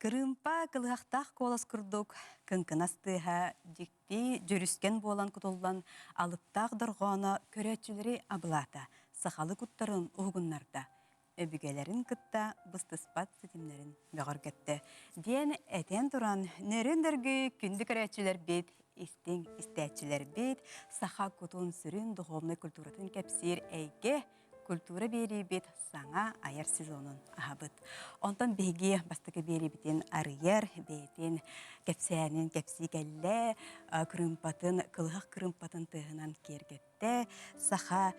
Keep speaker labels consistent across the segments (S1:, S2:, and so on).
S1: Кырыымпа кылыһахтаах куолас курдук кыҥкынас тыаһа дьикти дьүрүскэн буолан кутуллан алыптаах дорҕооно көрөөччүлэри абылаата, сахалыы куттарын уһугуннарда, өбүгэлэрин кытта быстыспат ситимнэрин бөҕөргөттө диэн этэн туран нөрүн-дөргү күндү көрөөччүлэрбит, истиҥ истээччилэрбит саха кутун-сүрүн духовнай культуратын кэпсиир эйгэ культура биэриибит саҥа айар сезонун аһабыт. Онтон биһиги бастакы биэриибитин арыйар, бэйэтин кэпсээнин кэпсии кэллэ, кырыымпатын, кылыһах кырыымпатын тыаһынан киэргэттэ. Саха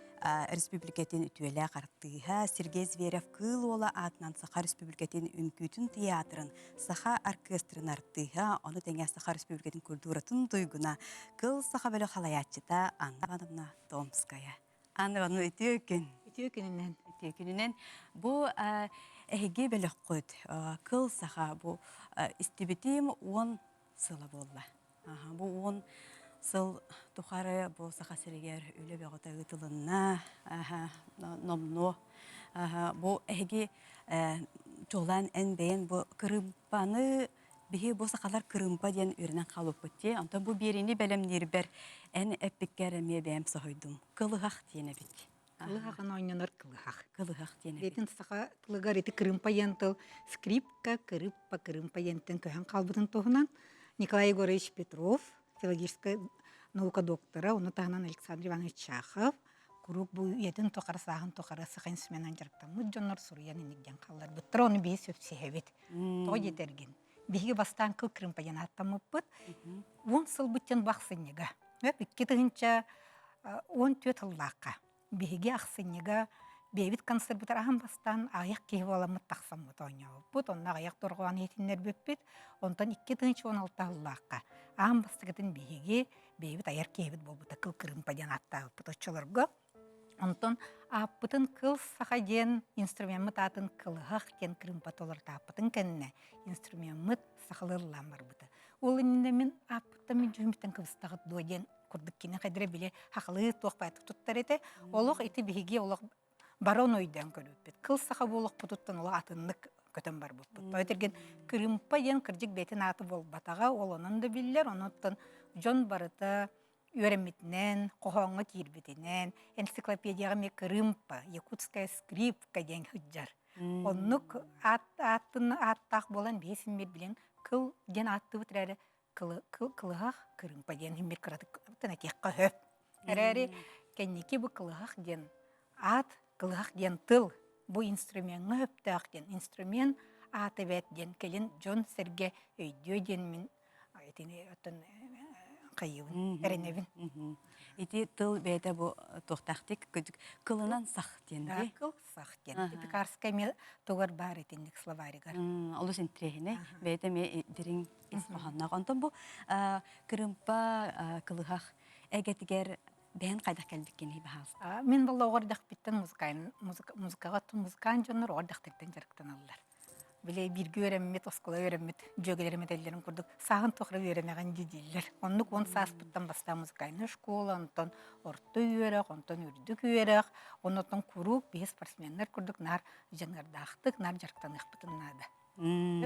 S1: Республикатын үтүөлээх артыыһа Сергей Зверев Кыыл Уола аатынан Саха Республикатын үҥкүүтүн театрын Саха оркестрын артыыһа, ону тэҥэ Саха Республикатын культуратын туйгуна, Кыл Саха бөлөх халайааччыта Анна Ивановна Томская. Анна Ивановна, үтүө күн.
S2: Үтүө күнүнэн.
S1: Үтүө күнүнэн. Бу эһиги бөлөххүт Кыл Саха бу истибитим 10 сыла буолла. Бу 10 сыл тухары бу Саха сиригэр үлэ бөҕөтө ыытылынна, номнуо. Бу эһиги чуолаан эн бэйэн бу кырыымпаны биһи бу сахалар кырыымпа диэн үөрэнэн хаалбыппыт дии. Онтон бу биэриини бэлэмниирбэр эн эппиккэр эмиэ бэйэм соһуйдум. Кылыһах диэн эбит.
S2: Кылыһаҕын оонньонор кылыһах.
S1: Кылыһах диэн эбит.
S2: Бэйэтин саха тылыгар ити кырыымпа диэн тыл скрипка, кырыыппа, кырыымпа диэнтэн көһөн хаалбытын туһунан Николай Егорович Петров, филологическай наука доктора, ону таһынан Александр Иванович Чахов куруук бу үйэтин тухары, сааһын тухары саха инструменынан дьарыктаммыт дьоннор суруйан инник диэн хаалларбыттар. Ону биһи сөпсөһөбүт. Тоҕо диэтэргин, биһиги бастаан кыл кырыымпа диэн ааттаммыппыт. 10 сылбыт диэн бу ахсынньыга. 2014 сыллаахха биһиги ахсынньыга бэйэбит концерпытар аһан бастаан аҕыйах киһи буоламмыт тахсаммыт оонньообуппут. Онно аҕыйах дорҕоон иһитиннэрбиппит. Онтон 2016 сыллаахха аан бастакытын биһиги бэйэбит айар киһибит буолбута кыл кырыымпа диэн ааттаабыппыт оччолорго. Онтон ааппытын Кыл Саха диэн инструмеммыт аатын Кылыһах диэн кырыымпа толорутааппытын кэннэ инструмеммыт сахалыы ыллаан барбыта. Ол иннинэ мин ааппыттан мин дьүһүммүттэн кыбыстаҕыт дуо диэн курдук кини хайдара били хахалыы туох баайтык туттар этэ. Олох ити биһиги олох барон өйдөөн көрбүппүт. Кыл саха буолуохпутуттан олох атыннык көтөн барбыппыт. Тоҕо этэргин кырыымпа диэн кырдьык бэйэтин аата буолбатаҕа, ол онон да биллэр, онуттан дьон барыта үөрэммитинэн, хоһооҥҥо киирбитинэн, энциклопедияҕа эмиэ кырыымпа, якутская скрипка диэн сылдьар. Оннук аат, ааттын ааттаах буолан биһи син билин кыл диэн ааттыыбыт эрээри кылыһах кырыымпа диэн иһин кыратык этиэххэ сөп. Эрээри кэнники бу кылыһах диэн аат, кылыһах диэн тыл бу инструмеҥҥа сөптөөх диэн инструмент аата эбээт диэн кэлин дьон-сэргэ өйдүө диэн мин итини оттон хайыыбын эрэнэбин.
S1: Ити тыл бэйэтэ бу туохтаахтык кылынан сах диэн дии.
S2: Кыл сах диэн. Пекарскай эмиэ тугар баар итинник словаригар.
S1: Олус интириэһинэй. Бэйэтэ эмиэ дириҥ ис хоһоонноох. Онтон бу кырыымпа кылыһах эгэтигэр бэйэн хайдах кэлбиккиний баһаалыста?
S2: Мин буолла оҕо эрдэхпиттэн музыкаҕа музыкаан дьоннор оҕо эрдэхтэриттэн дьарыктаналлар. Били бииргэ үөрэммит, оскуола үөрэммит дьүөгэлэрим этэллэрин курдук сааһын тухары үөрэнэҕин дии дииллэр. Оннук 10 сааспыттан бастаан музыкальнай школа, онтон орто үөрэх, онтон үрдүк үөрэх, оннуттан куруук биһи спортсменнар курдук наар дьаныардаахтык, наар дьарыктаныахпытын наада.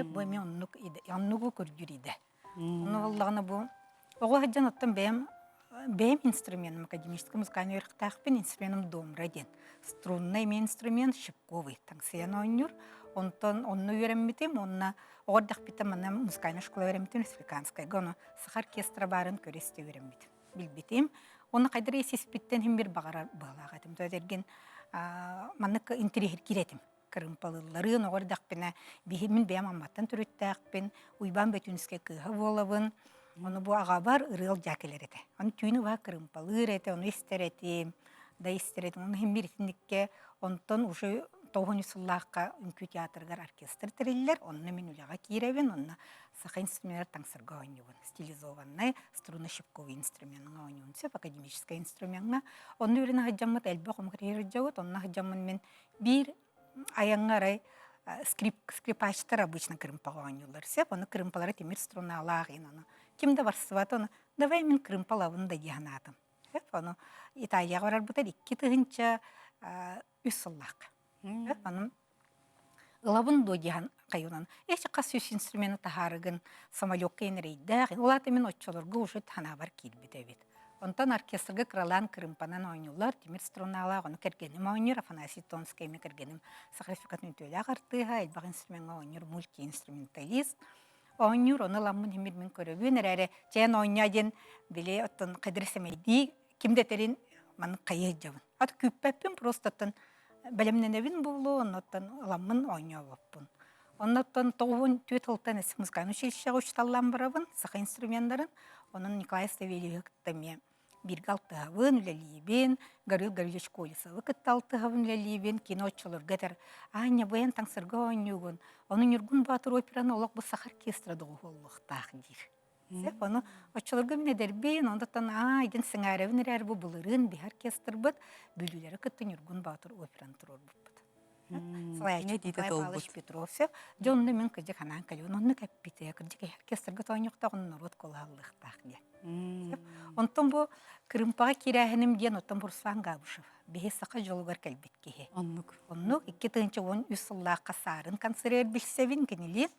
S2: Бу эмиэ оннук идэ, оннугу көрдүүр идэ. Ону буоллаҕына бу оҕо сылдьан оттон бэйэм бэйэм инструменым академическай музыкальнай үөрэхтээхпин, инструменым домра диэн. Струнный эмиэ инструмент, щипковый таҥсыйан оонньуур. Онтон онно үөрэммитим, уонна оҕо эрдэхпиттэн манна музыкальнай школа үөрэммитим республиканскайга, ону саха оркестра баарын көрө-истэ үөрэммитим, билбитим. Уонна хайдах эрэ ис-испиттэн иһин бир баҕарар быһыылаах этим. То эргин маннык интэриэһиргиир этим. Кырыымпалыылларын оҕо эрдэхпинэ биһи мин бэйэм Амматтан төрүттээхпин, Уйбаан Бөтүүнүскэй кыыһа буолабын. Ону бу аҕабар ырыал дьаа кэлэр этэ. Ону түүнү быһа кырыымпалыыр этэ, ону истэр этим, да истэр этим. Ону иһин биир итинниккэ онтон уже тоҕус сыллаахха үҥкүү театрыгар оркестр тэриллэр, онно мин үлэҕэ киирэбин, онно саха инструменнар таҥсырга оонньуубун. Стилизованнай струнно-щипковый инструмеҥҥа оонньуун сөп, академическай инструмеҥҥа. Онно үөрэнэ сылдьаммыт элбэх омук сылдьабыт, онно сылдьаммын мин Биир айаҥҥа арай скрипачтар обычно кырыымпаҕа оонньууллар сөп, ону кырыымпалара тимир струналаах иһин ону ким да барсыбат, ону давай мин кырыымпалабын да дии санаатым. Сөп, ону Италияҕа барарбытар 2003 сыллаахха. Сөп, ону. Ылабын дуо диэн хайынан. Эчи хас үс инструмены таһаарыгын самолекка энэрэйдээх. Ол аата мин оччолорго уже ханаабар киирбит эбит. Онтон оркестрга кыралаан кырыымпанан оонньууллар, тимир струналаах, ону кэргэним оонньуур, Афанасий Томскай эмиэ кэргэним Саха Республикатын үтүөлээх артыыһа, элбэх инструмеҥҥа оонньуур мультиинструменталист. Оонньуур, ону ыламмын иһиммит мин көрөбүн эрээри, чээн оонньоо диэн били оттон кадыр сэмэйдии ким да этэрин маннык хайыы сылдьабын. Ат күүппэппин, просто оттон бэлэмнэнэбин буолуо, оннуттан ыламмын оонньообоппун. Оннуттан тоҕуһун түөрт сылтан музыкальнай училищеҕа учууталлаан барабын, саха инструменнарын. Онон Николай Савельевиһы кытта эмиэ бииргэ алтыһабын, үлэлиибин, Гаврил Гаврильевич Колесовы кытта алтыһабын, үлэлиибин, кино оччолорго этэр, «Аня, бу эн таҥсырга оонньуугун, ону Ньургун Боотур операны олох бу саха оркестра доҕуһуоллуохтаах» диир. Сөп, ону оччолорго мин эдэрбин, онтон аа, идин сыҥаарэбин эрээри бу былырыын биһи оркестрбыт Бүлүүлэри кытта Ньургун Боотур операны туруорбуппут. Салайааччы Николай Павлович Петров дьэ онно мин кырдьык анаан кэлиэн оннук эппитэ кырдьык оркестрга тоонньуохтаах норуот куолаһаллыахтаах диэн. Онтон бу кырыымпаҕа киирээһиним диэн оттон Руслан Габышев биһи саха дьолугар кэлбит киһи.
S1: Оннук.
S2: Оннук 2013 сыллаахха Саарын концерт билсэбин кинилиин.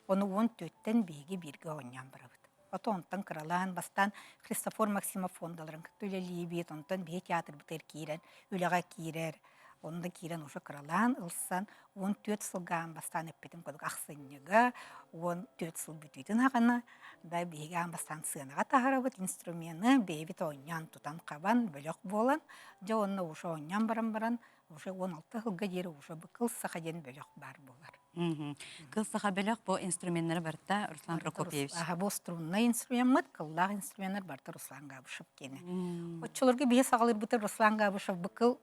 S2: Ону 14-тэн биһиги бииргэ оонньоон барабыт. Ото онтон кыралаан бастаан Христофор Максимов фондаларын кытта үлэлиибит, онтон биһи театрбытыгар киирэн, үлэҕэ киирэр, онно киирэн уже кыралаан ылсан 14 сылга аан бастаан эппитим курдук ахсынньыга 14 сыл бүтүүтүн аҕана да биһиги аан бастаан сыанаҕа таһарабыт инструмены бэйэбит оонньоон тутан хабан бөлөх буолан дьэ онно уже оонньоон баран баран уже 16 сылга диэри уже кыл саха диэн бөлөх баар буолар.
S1: Кыл саха бөлөх бу инструменнары барыта Руслан Прокопьевич.
S2: Бу струннай инструмеммыт, кыллаах инструменнар барыта Руслан Габышев киэнэ. Оччолорго биһи саҕалыырбытын Руслан Габышев бу кыл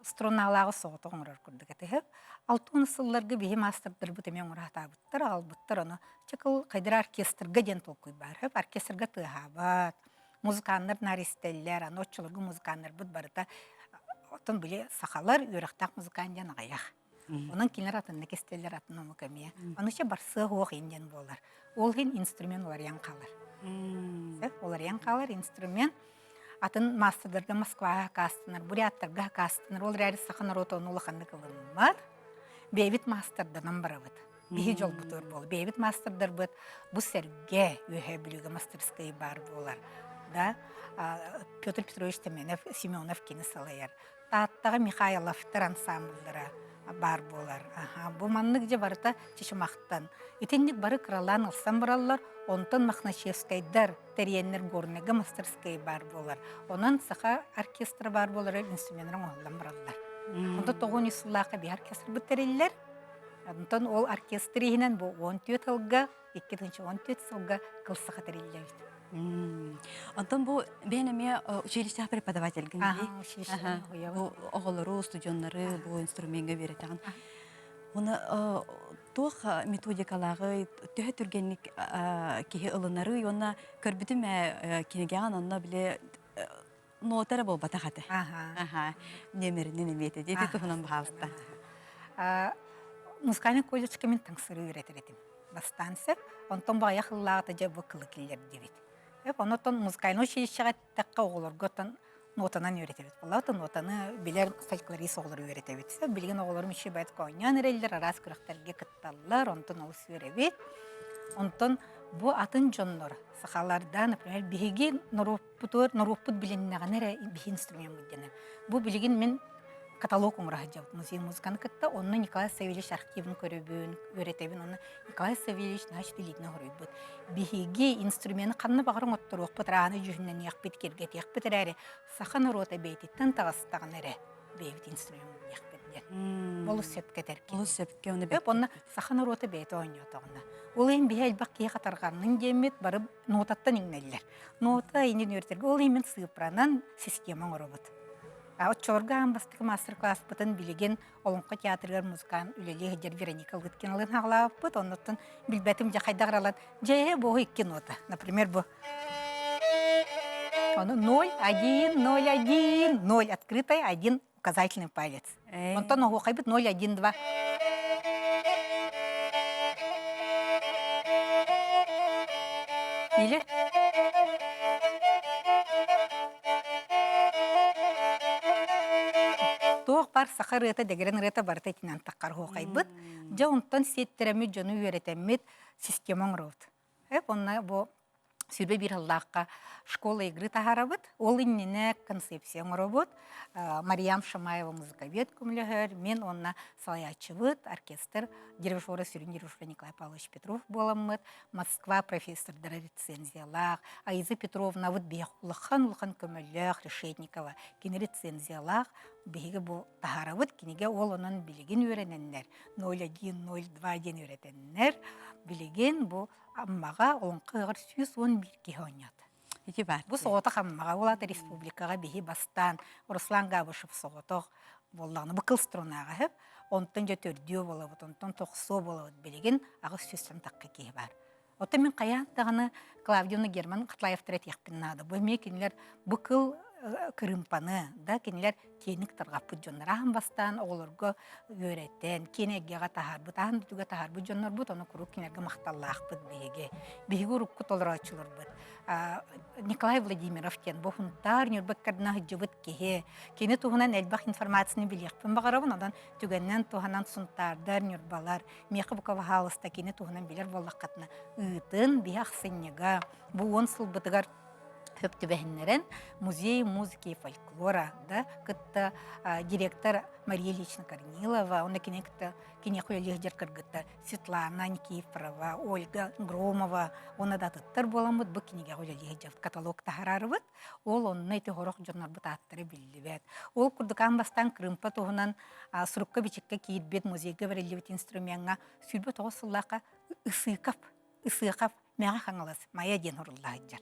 S2: струналааҕы соҕотох оҥорор курдук этэ. Алтын сылларга биһи маастардарбыт эмиэ оҥоро сатаабыттар, аҕалбыттар ону. Чэ кыл хайдара оркестрга диэн толкуй баар. Оркестрга тыаһаабат, музыканнар наар истэллэр, аны оччолорго музыканнарбыт барыта оттон били сахалар үөрэхтээх музыкант диэн аҕыйах. Онон кинилэр атыннык истэллэр, атын омук эмиэ. Аны чэ барсыах уох иһин диэн буолар. Ол иһин инструмент уларыйан хаалар. Уларыйан хаалар инструмент. Атын маастардарга Москваҕа аккаастанар, буряттарга аккаастанар. Ол эрээри саха норуота ону улаханнык ылыммат. Бэйэбит маастарданан барабыт. Биһи дьолбутугар буол. Бэйэбит маастардарбыт бу сэргэ Үөһээ Бүлүүгэ мастарыскыай баар буолар. Да? Петр Петрович Теменов, Семенов кини салайар. Тааттаҕа Михайловтар ансаамбыллара баар буолар. Аха, бу маннык дьэ барыта Чычымахтан. Итинник бары кыралаан ылсан бараллар, онтон Мохначевскайдар тэрийэннэр Горнайга мастарыскыай баар буолар. Онон саха оркестра баар буолара инструменнар оҥоһуллан бараллар. Онтон тоҕуон үс сыллаахха биһи оркестрбыт тэриллэр. Онтон ол оркестр иһинэн бу 14 сылга, 2014 сылга кыл саха тэриллэбит.
S1: Онтон бу бэйэн эмиэ училищеҕа преподавательгин дии. Бу оҕолору, студеннары бу инструмеҥҥа үөрэтэҕин. Уна туох методикалааҕый, төһө түргэнник киһи ылынарый уонна көрбүтүм ээ кинигэҕин онно били нота эрэ буолбатах этэ. Аха. Нүөмэринэн эмиэ этэ. Ити туһунан баһаалыста.
S2: Музыкальный колледжка мин таҥсыры үөрэтэр этим. Бастаан сөп. Онтон баҕайах ыллаата дьэ бу кылы киллэрдибит. Онотон музыкальный училищеҕа эттэххэ оҕолорго оттон нотанан үөрэтэбит. Буолла нотаны билэр фольклорист оҕолору үөрэтэбит. Билигин оҕолорум үчүгэй баҕайытык оонньоон эрэллэр, араас күрэхтэргэ кытталлар, онтон олус үөрэбит. Онтон бу атын дьоннор, сахаларда, например, биһиги норуоппутугар норуоппут билиннэҕинэ эрэ биһи инструмеммыт дэнэр. Бу билигин мин каталог оҥоро сылдьабыт музей музыканы кытта. Онно Николай Савельевич архивын көрөбүн, үөрэтэбин. Онно Николай Савельевич значит илиитинэн хоруйбут. Биһиги инструмены ханна баҕар оҥотторуохпут, рааны дьүһүннэниэхпит, киргэтиэхпит эрээри, саха норуота бэйэтиттэн таҕыстаҕына эрэ бэйэбит инструмеммыт диэхпит диэн. Олус сөпкө этэр киһи.
S1: Олус сөпкө оны
S2: Онно саха норуота бэйэтэ оонньоотоҕуна. Ол иһин биһи элбэх киһи хатарҕаннын диэммит бары нотаттан иҥнэллэр. Нота инин үөрэтэргэ ол иһин мин сыыппаранан система оҥоробут. Оччолорго аан бастакы мастер-класспытын билигин Олоҥхо театрыгар музыкант үлэлии сылдьар Вероника Лыткиналыын хаҕалаабыппыт. Оннуттан билбэтим дьэ хайдах эрэ ылан дьэ бу икки нота. Например, бу Ону 0, 1, 0, 1, 0 открытый, 1 указательный палец. Онтон оһуохайбыт 0, 1, 2. Или Туох бар саха ырыата, дэгэрэн ырыата барыта итинэн таххар оһуохайбыт. Дьэ онтон сиэттэрэммит, дьону үөрэтэммит система оҥоробут. Онно бу 21 сыллаахха школа игры таһаарабыт. Ол иннинэ концепция оҥоробут. Мариям Шамаева музыковед көмөлөһөр, мин уонна салайааччыбыт, оркестр дирижера, сүрүн дирижера Николай Павлович Петров буоламмыт, Москва профессордара рецензиялаах, Аиза Петровнабыт биһиэх улахан-улахан көмөлөөх Решетникова, кини рецензиялаах биһиги бу таһаарабыт кинигэ ол онон билигин үөрэнэннэр 01, 02 диэн үөрэтэннэр билигин бу Аммаҕа Олоҥхо ыһыаҕар 111 киһи оонньоото.
S1: Ити баар.
S2: Бу соҕотох Аммаҕа, ол аата республикаҕа биһи бастаан Руслан Габышев соҕотох буоллаҕына бу кыл струнаҕа сөп. Онтон дьэ төрдүө буолабыт, онтон тохсуо буолабыт. Билигин 800 тахха киһи баар. Оттон мин хайаан даҕаны Клавдия Герман Хатлаевтар этиэхпин наада. Бу эмиэ кинилэр бу кыл кырыымпаны да кинилэр киэҥник тарҕаппыт дьоннор аан бастаан оҕолорго үөрэтэн, киэн эйгэҕэ таһаарбыт, аан дойдуга таһаарбыт дьоннорбут, ону куруук кинилэргэ махталлаахпыт биһиги. Биһиги урукку толорооччуларбыт. Николай Владимиров диэн бу Хунтаар Ньурба ыккардына сылдьыбыт киһи. Кини туһунан элбэх информацияны билиэхпин баҕарабын, онон түгэнинэн туһанан Сунтаардар, Ньурбалар, миэхэ бука баһаалыста кини туһунан билэр буоллаххытына ыытын, биһи ахсынньыга бу 10 сылбытыгар сөп түбэһиннэрэн музей музыки и фольклора да кытта директор Мария Ильична Корнилова, онно кини кытта киниэхэ үлэлиир дьэр кыргыттар Светлана Никифорова, Ольга Громова уонна да атыттар буоламмыт бу кинигэҕэ үлэлии сылдьабыт, каталог таһаарарбыт. Ол онно ити сорох дьоннорбут ааттара биллибэт. Ол курдук аан бастаан кырыымпа туһунан сурукка-бичиккэ киирбит, музейга бэриллибит инструмеҥҥа 29 сыллаахха Ысыыкап, Ысыахап Мэҥэ Хаҥалас Майа диэн сурулла сылдьар.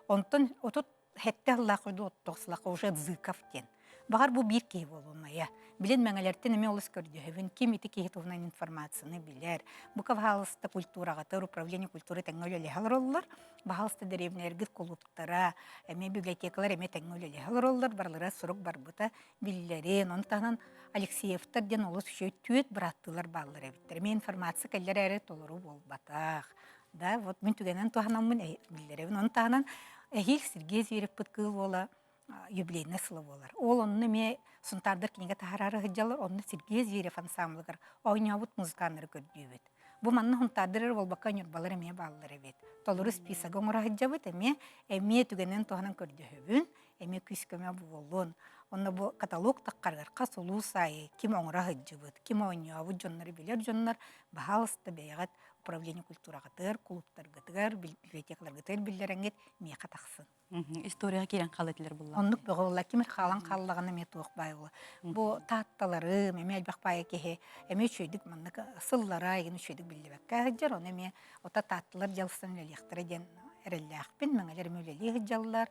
S2: Онтон 37 сыллаах 39 сыллаах уже Зыков диэн. Баҕар бу биир киһи буолуо Майа. Билин Мэҥэлэртэн эмиэ олус көрдөһөбүн. Ким ити киһи туһунан информацияны билэр. Бука баһаалыста культураҕытыр, управление культуры тэҥҥэ үлэлэһэ олороллор. Баһаалыста дэриэбинэлэргит кулууптара, эмиэ библиотекалар эмиэ тэҥҥэ үлэлэһэ олороллор. Барылара сурук барбыта биллэрин. Ону таһынан Алексеевтар диэн олус үчүгэй түөрт бырааттыылар бааллар эбиттэр. Эмиэ информация кэллэр эрэ толору буолбатах. Да, вот мин түгэнэн туһанаммын биллэрэбин. Ону таһынан эһиил Сергей Зверевпыт кыыл уола юбилейнай сыла буолар. Ол онно эмиэ Сунтаардар кинигэ таһараары сылдьаллар, онно Сергей Зверев ансамблыгар оонньообут музыканнары көрдүүбүт. Бу манна Сунтаардар эрэ буолбакка Ньурбалар эмиэ бааллар эбит. Толору списогы оҥоро сылдьабыт эмиэ, эмиэ түгэнэн туһанан көрдөһөбүн. Эмиэ күүс-көмө буоллун. Онно бу каталог таххарыгар хас улуус аайы ким оҥоро сылдьыбыт, ким оонньообут дьоннору билэр дьоннор, баһаалыста бэйэҕит управление культураҕытыгар, кулууптаргытыгар, библиотекаларгытыгар биллэрэҥҥит миэхэ тахсын.
S1: Историяҕа киирэн хаалла этилэр булла.
S2: Оннук бөҕө буолла. Ким хаалан хааллаҕына эмиэ туох баай буолла. Бу таатталарым, эмиэ элбэх баайа киһи эмиэ үчүгэйдик маннык сыллара игин үчүгэйдик биллибэккэ сылдьар. Ону эмиэ ота таатталар дьалсан үлэлиэхтэрэ диэн эрэллээхпин. Мэҥэлэр эмиэ үлэлии сылдьаллар.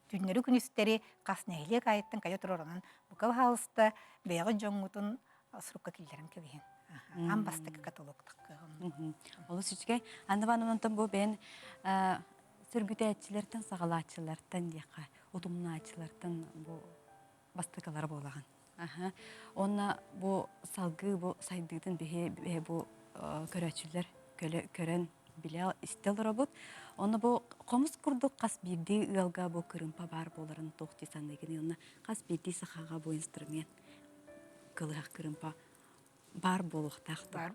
S2: Түүннэри-күнүстэри хас нэһилиэк аайыттан кэлэ турар онон бука баһаалыста бэйэҕит дьоҥҥутун сурукка киллэрэн кэбиһин. Аан бастакы каталог таххыаҕым.
S1: Олус үчүгэй. Анна Ивановна, онтон бу бэйэн сөргүтээччилэртэн, саҕалааччылартан диэххэ, утумнааччылартан бу бастакылара буолаҕын. Аха. Уонна бу салгыы бу сайдыытын биһи бу көрөөччүлэр көрөн билэ истэ олоробут. Онно бу хомус курдук хас биирдии ыалга бу кырыымпа баар буоларын туох дии саныыгын уонна хас биирдии сахаҕа бу инструмент кылыһах кырыымпа баар буолуохтаах
S2: Баар.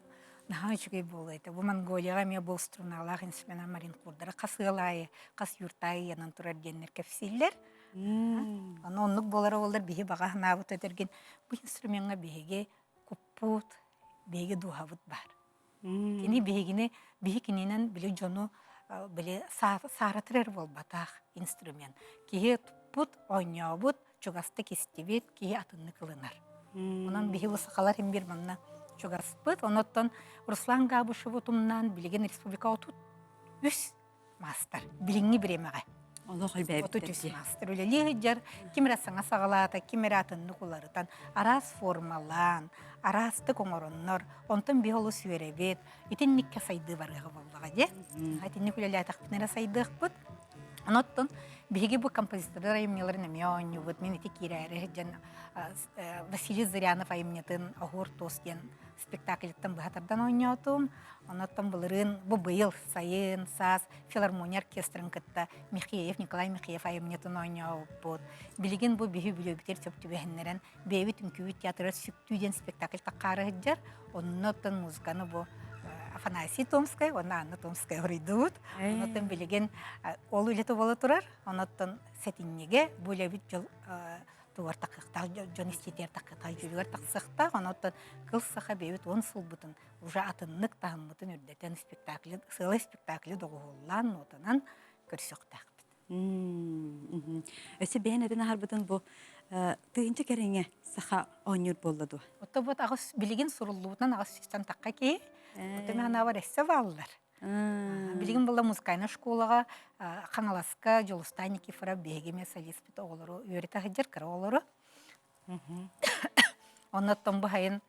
S2: Наһаа үчүгэй буолуо этэ. Бу Монголияҕа эмиэ бу струналаах инструмент марин курдара хас ыал аайы, хас юрта аайы ыйанан турар диэннэр кэпсииллэр. Аны оннук буолара буоллар биһи баҕа санаабыт өтөргүн бу инструмеҥҥа биһиги куппут, биһиги дууһабыт баар. Кини биһигини, биһи кининэн били дьону били сааратар эрэ буолбатах инструмент. Киһи туппут, оонньообут, чугастык истибит, киһи атыннык ылынар. Онон биһи бу сахалар им бир манна чугаспыт. Онуттан Руслан Габышеву тумнаан билигин республика 33 маастар билиҥҥи бириэмэҕэ.
S1: Олох элбээбиттэр
S2: 33 маастар үлэлии сылдьар, ким эрэ саҥа саҕалаата, ким эрэ атыннык уларытан, араас формалаан, араастык оҥороннор, онтон биһи олус үөрэбит. Итинниккэ сайдыы барыаҕа буоллаҕа дии. Итинник үлэлээтэхпитинэ эрэ сайдыахпыт. Оноттон биһиги бу композитордар айымньыларын эмиэ оонньуубут. Мин ити киирээри сылдьан Василий Зырянов айымньытын «Оһуор туос» диэн спектакльтан быһа тардан оонньоотум. Оннуттан былырыын бу быйыл сайын, саас филармония оркестрын кытта Михеев, Николай Михеев айымньытын оонньообуппут. Билигин бу биһи бүлүүбүтүгэр сөп түбэһиннэрэн бэйэбит үҥкүүбүт театрыгар Сүктүү диэн спектакль таххаары сылдьар. Онно оттон музыканы бу Афанасий Томскай уонна Анна Томская хоруйдубут. Оннуттан билигин ол үлэтэ буола турар. Оннуттан сэтинньигэ бу үлэбит дьыл тугар тахыахтаах дьон истиитигэр тахыахтаах дьүүлүгэр тахсыахтаах. Оннуттан кыл саха бэйэбит уон сылбытын уже атыннык таһыммытын үрдэтэн спектакли сыалай спектакли доҕуһуоллаан нотанан көрсүөхтээхпит.
S1: Өссө бэйэн этэн аһарбытын бу тыһыынча кэриҥэ саха оонньуур буолла дуо?
S2: Ото вот аҕыс билигин суруллубутунан аҕыс сүүстэн тахха киһи. Ото мин санаабар өссө бааллар. Билигин буолла музыкальнай школаҕа Хаҥаласка Дьулустаан Никифоров биһиги эмиэ солиспыт оҕолору үөрэтэ сылдьар кыра оҕолору. Оннуттан бу сайын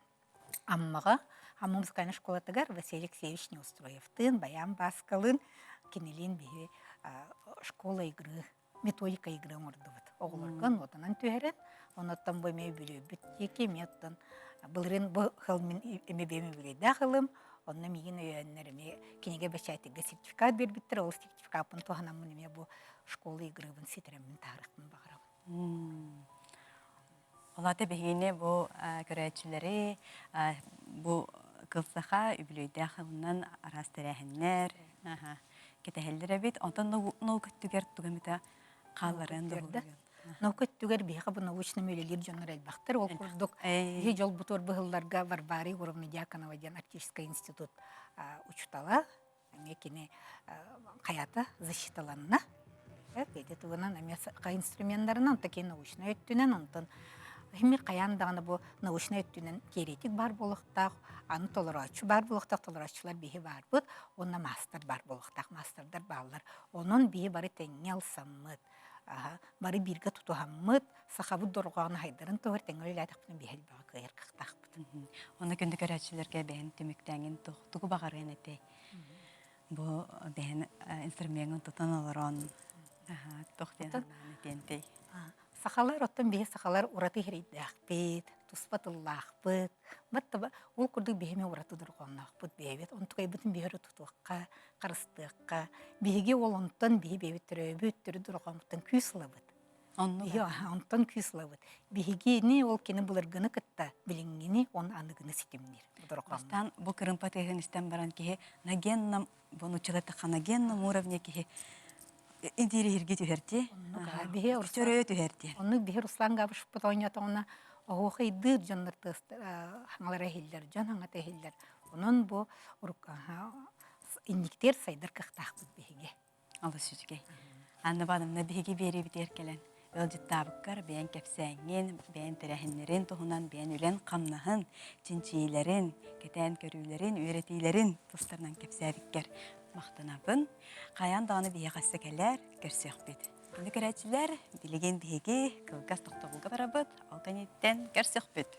S2: Аммаҕа Амма музыкальнай школатыгар Василий Алексеевич Неустроевтыын, Баян Бааскалыын кинилиин биһи школа игры, методика игры оҥордубут. Оҕолорго нотанан түһэрэн, онуттан бу эмиэ үбүлүөйбүт диэки эмиэ оттон былырыын бу сыл мин эмиэ бэйэм үбүлүөйдээх ылым, онно миигин өйөөннөр эмиэ кинигэ бэчээтиргэ сертификат биэрбиттэр, ол сертификаппын туһанаммын эмиэ бу школа игрыбын ситэрэммин таһаарыахпын баҕарабын.
S1: Ол аата биһигини бу көрөөччүлэри бу кыл саха үбүлүөйдээх сылынан араас тэрээһиннэр кэтэһэллэр эбит. Онтон наука өттүгэр тугу эмитэ хаалларыан да
S2: Наука өттүгэр биһиэхэ бу научным үлэлиир дьоннор элбэхтэр. Ол курдук биһи дьолбутугар быһылларга Варвара Егоровна Дьяконова диэн Арктическай институт учуутала Эмиэ кини хайата защиталанна. Ити тугунан эмиэ инструменнарынан, онтон кини научнай өттүнэн, онтон химми хайаан даҕаны бу научнай өттүнэн теоретик баар буолуохтаах, аны толорооччу баар буолуохтаах, толорооччулар биһи баарбыт, уонна маастар баар буолуохтаах, маастардар бааллар. Онон биһи бары тэҥҥэ ылсаммыт, бары бииргэ тутуһаммыт, сахабыт дорҕооно хайдарын туһугар тэҥҥэ үлэлээтэхпитинэ биһи элбэҕи кыайар кыахтаахпыт.
S1: Онно күндү көрөөччүлэргэ бэйэн түмүктээҥин тугу баҕарыан этэй? Бу бэйэн инструмеҥҥын тутан олорон туох диэн санаан этиэнтэй?
S2: Сахалар оттон биһи сахалар ураты иһирийдээхпит, туспа тыллаахпыт. Баттаба ол курдук биһи эмиэ ураты дорҕоонноохпут бэйэбит. Онтукайбытын биһи өрө тутуохха, харыстыахха. Биһиги ол онтон биһи бэйэбит төрөөбүт төрүт дорҕооммуттан күүс ылабыт.
S1: Оннук
S2: Онтон күүс ылабыт. Биһигини ол кини былыргыны кытта билиҥҥини уонна аныгыны ситимниир.
S1: Бастаан бу кырымпа тыаһын истэн баран киһи на генном бу нууччалар на генном уровне киһи интириһирги түһэрти.
S2: Биһи
S1: Чөрөйө түһэрти.
S2: Оннук биһи Руслан Габышевпыт оонньоотоҕуна оһуохайдыыр дьоннор хаҥалара иһиллэр, дьон хаҥата иһиллэр. Онон бу инниктиэр сайдар кыахтаахпыт биһиги.
S1: Олус үчүгэй. Анна Ивановна биһиги биэриибитигэр кэлэн ыалдьыттаабыккар бэйэҥ кэпсээҥҥин, бэйэҥ тэрээһиннэрин туһунан, бэйэҥ үлэн-хамнаһын, чинчийиилэрин, кэтээн көрүүлэрин, үөрэтиилэрин тустарынан кэпсээбиккэр махтанабын. Хайаан даҕаны биһиэхэ өссө кэлээр, көрсүөхпүт. Күндү көрөөччүлэр, билигин биһиги кылгас тохтобулга барабыт, ол кэнниттэн көрсүөхпүт.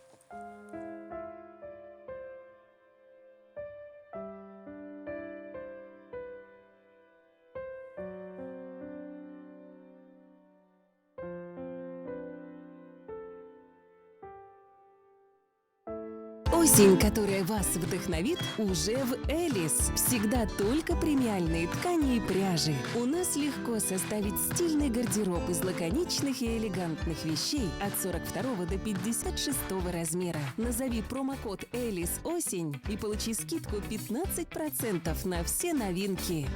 S3: Осень, которая вас вдохновит, уже в Элис. Всегда только премиальные ткани и пряжи. У нас легко составить стильный гардероб из лаконичных и элегантных вещей от 42 до 56 размера. Назови промокод «Элис Осень» и получи скидку 15% на все новинки.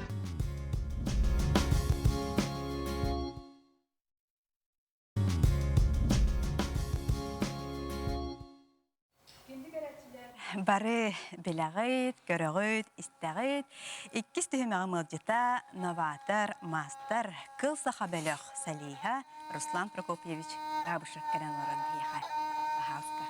S1: Бары билэҕит, көрөҕүт, истэҕит. Иккис түһүмэҕим ыалдьыта, новатор, маастар, кыл саха бөлөх солиһа Руслан Прокопьевич Габышев кэлэн олорон биһиэхэ. Пожалуйста.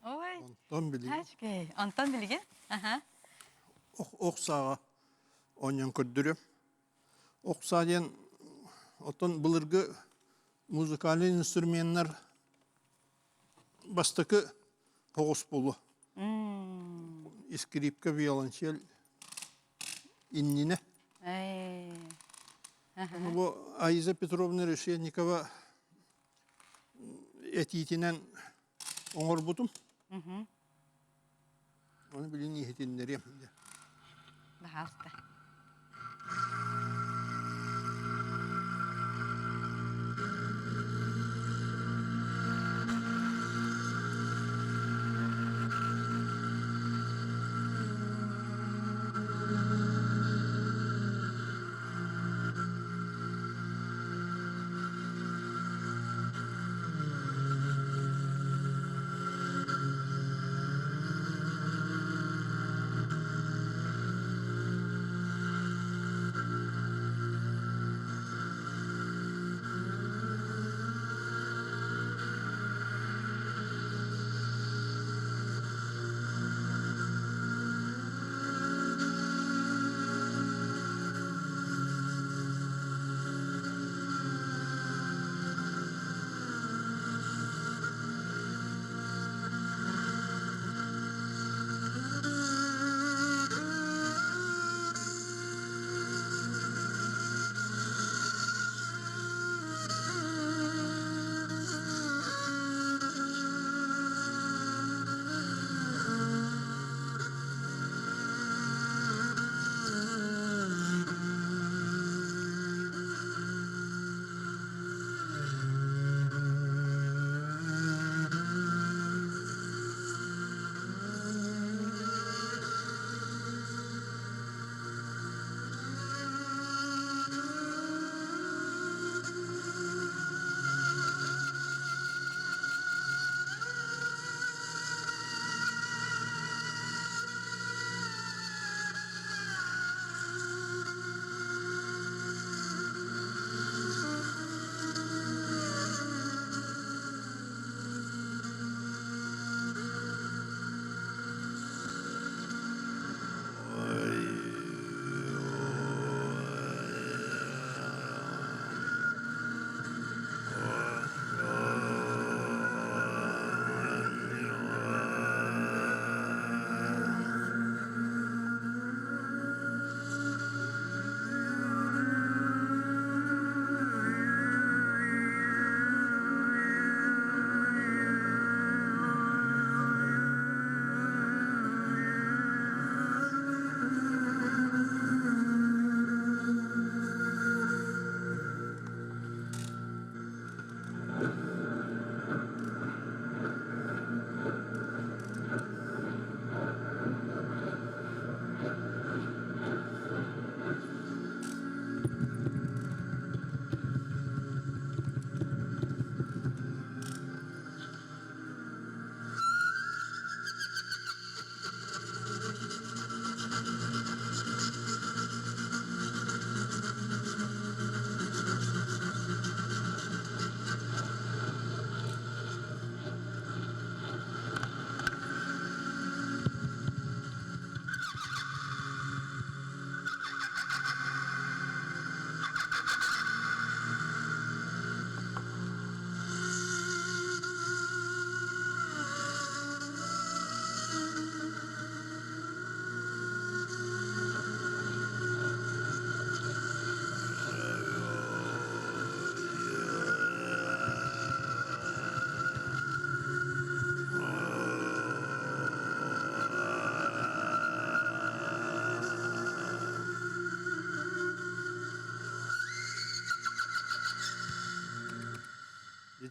S1: Ой,
S4: Онтон билигин
S1: үчүгэй. Онтон билигин? Аха.
S4: Ох сааҕа оонньоон көрдөрүөм. Ох саа диэн оттон былыргы музыкальнай инструменнар бастакы тоҕус буолуо. Скрипка, виолончель иннинэ. Бу Аиза Петровна Решетникова этиитинэн оҥорбутум. Ону билин иһитиннэриэм.
S1: Баһаалта.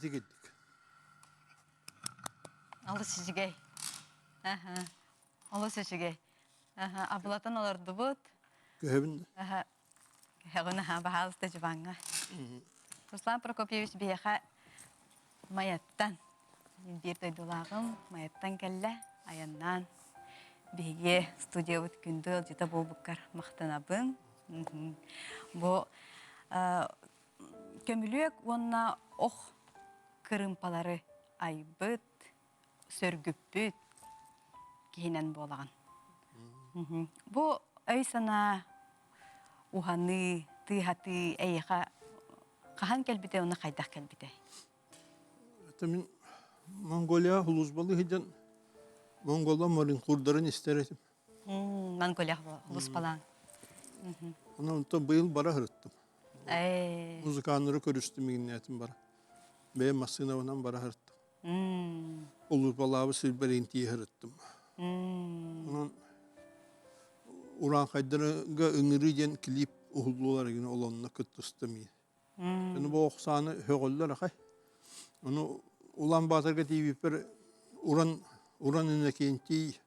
S4: Ити кирдик.
S1: Олус үчүгэй. Олус үчүгэй. Абылатан олордубут.
S4: Көһөбүн.
S1: Көһөҕүн аха, баһаалыста дьыбаҥҥа. Руслан Прокопьевич биһиэхэ Майаттан, биир дойдулааҕым Майаттан кэллэ, айаннаан биһиги студиябыт күндү ыалдьыта буолбуккар махтанабын. Бу көмүлүөк уонна ох кырыымпалары айбыт, сөргүппүт киһинэн буолаҕын. Бу өй-санаа уһаныы, тыаһатыы эйиэхэ хаһан кэлбитэ уонна хайдах кэлбитэй?
S4: Это мин Монголия улуусбалыы сылдьан Монгола моринхурдарын истэр этим.
S1: Монголия улууспалаан.
S4: Онон онтон быйыл бара сырыттым. Музыканнары көрүстүм иҥнээтим бара. Бэйэм массыынабынан бара сырыттым. Улуупалаабыт сирбэр интии сырыттым. Онон урааҥхайдарга ыҥырыы диэн клип уһуллулар игин ол онно кыттыстым. Ону бу охсааны һөҕөллөр ахай. Ону Улан Баатарга тиийбиппэр Уран Уран Иннокентий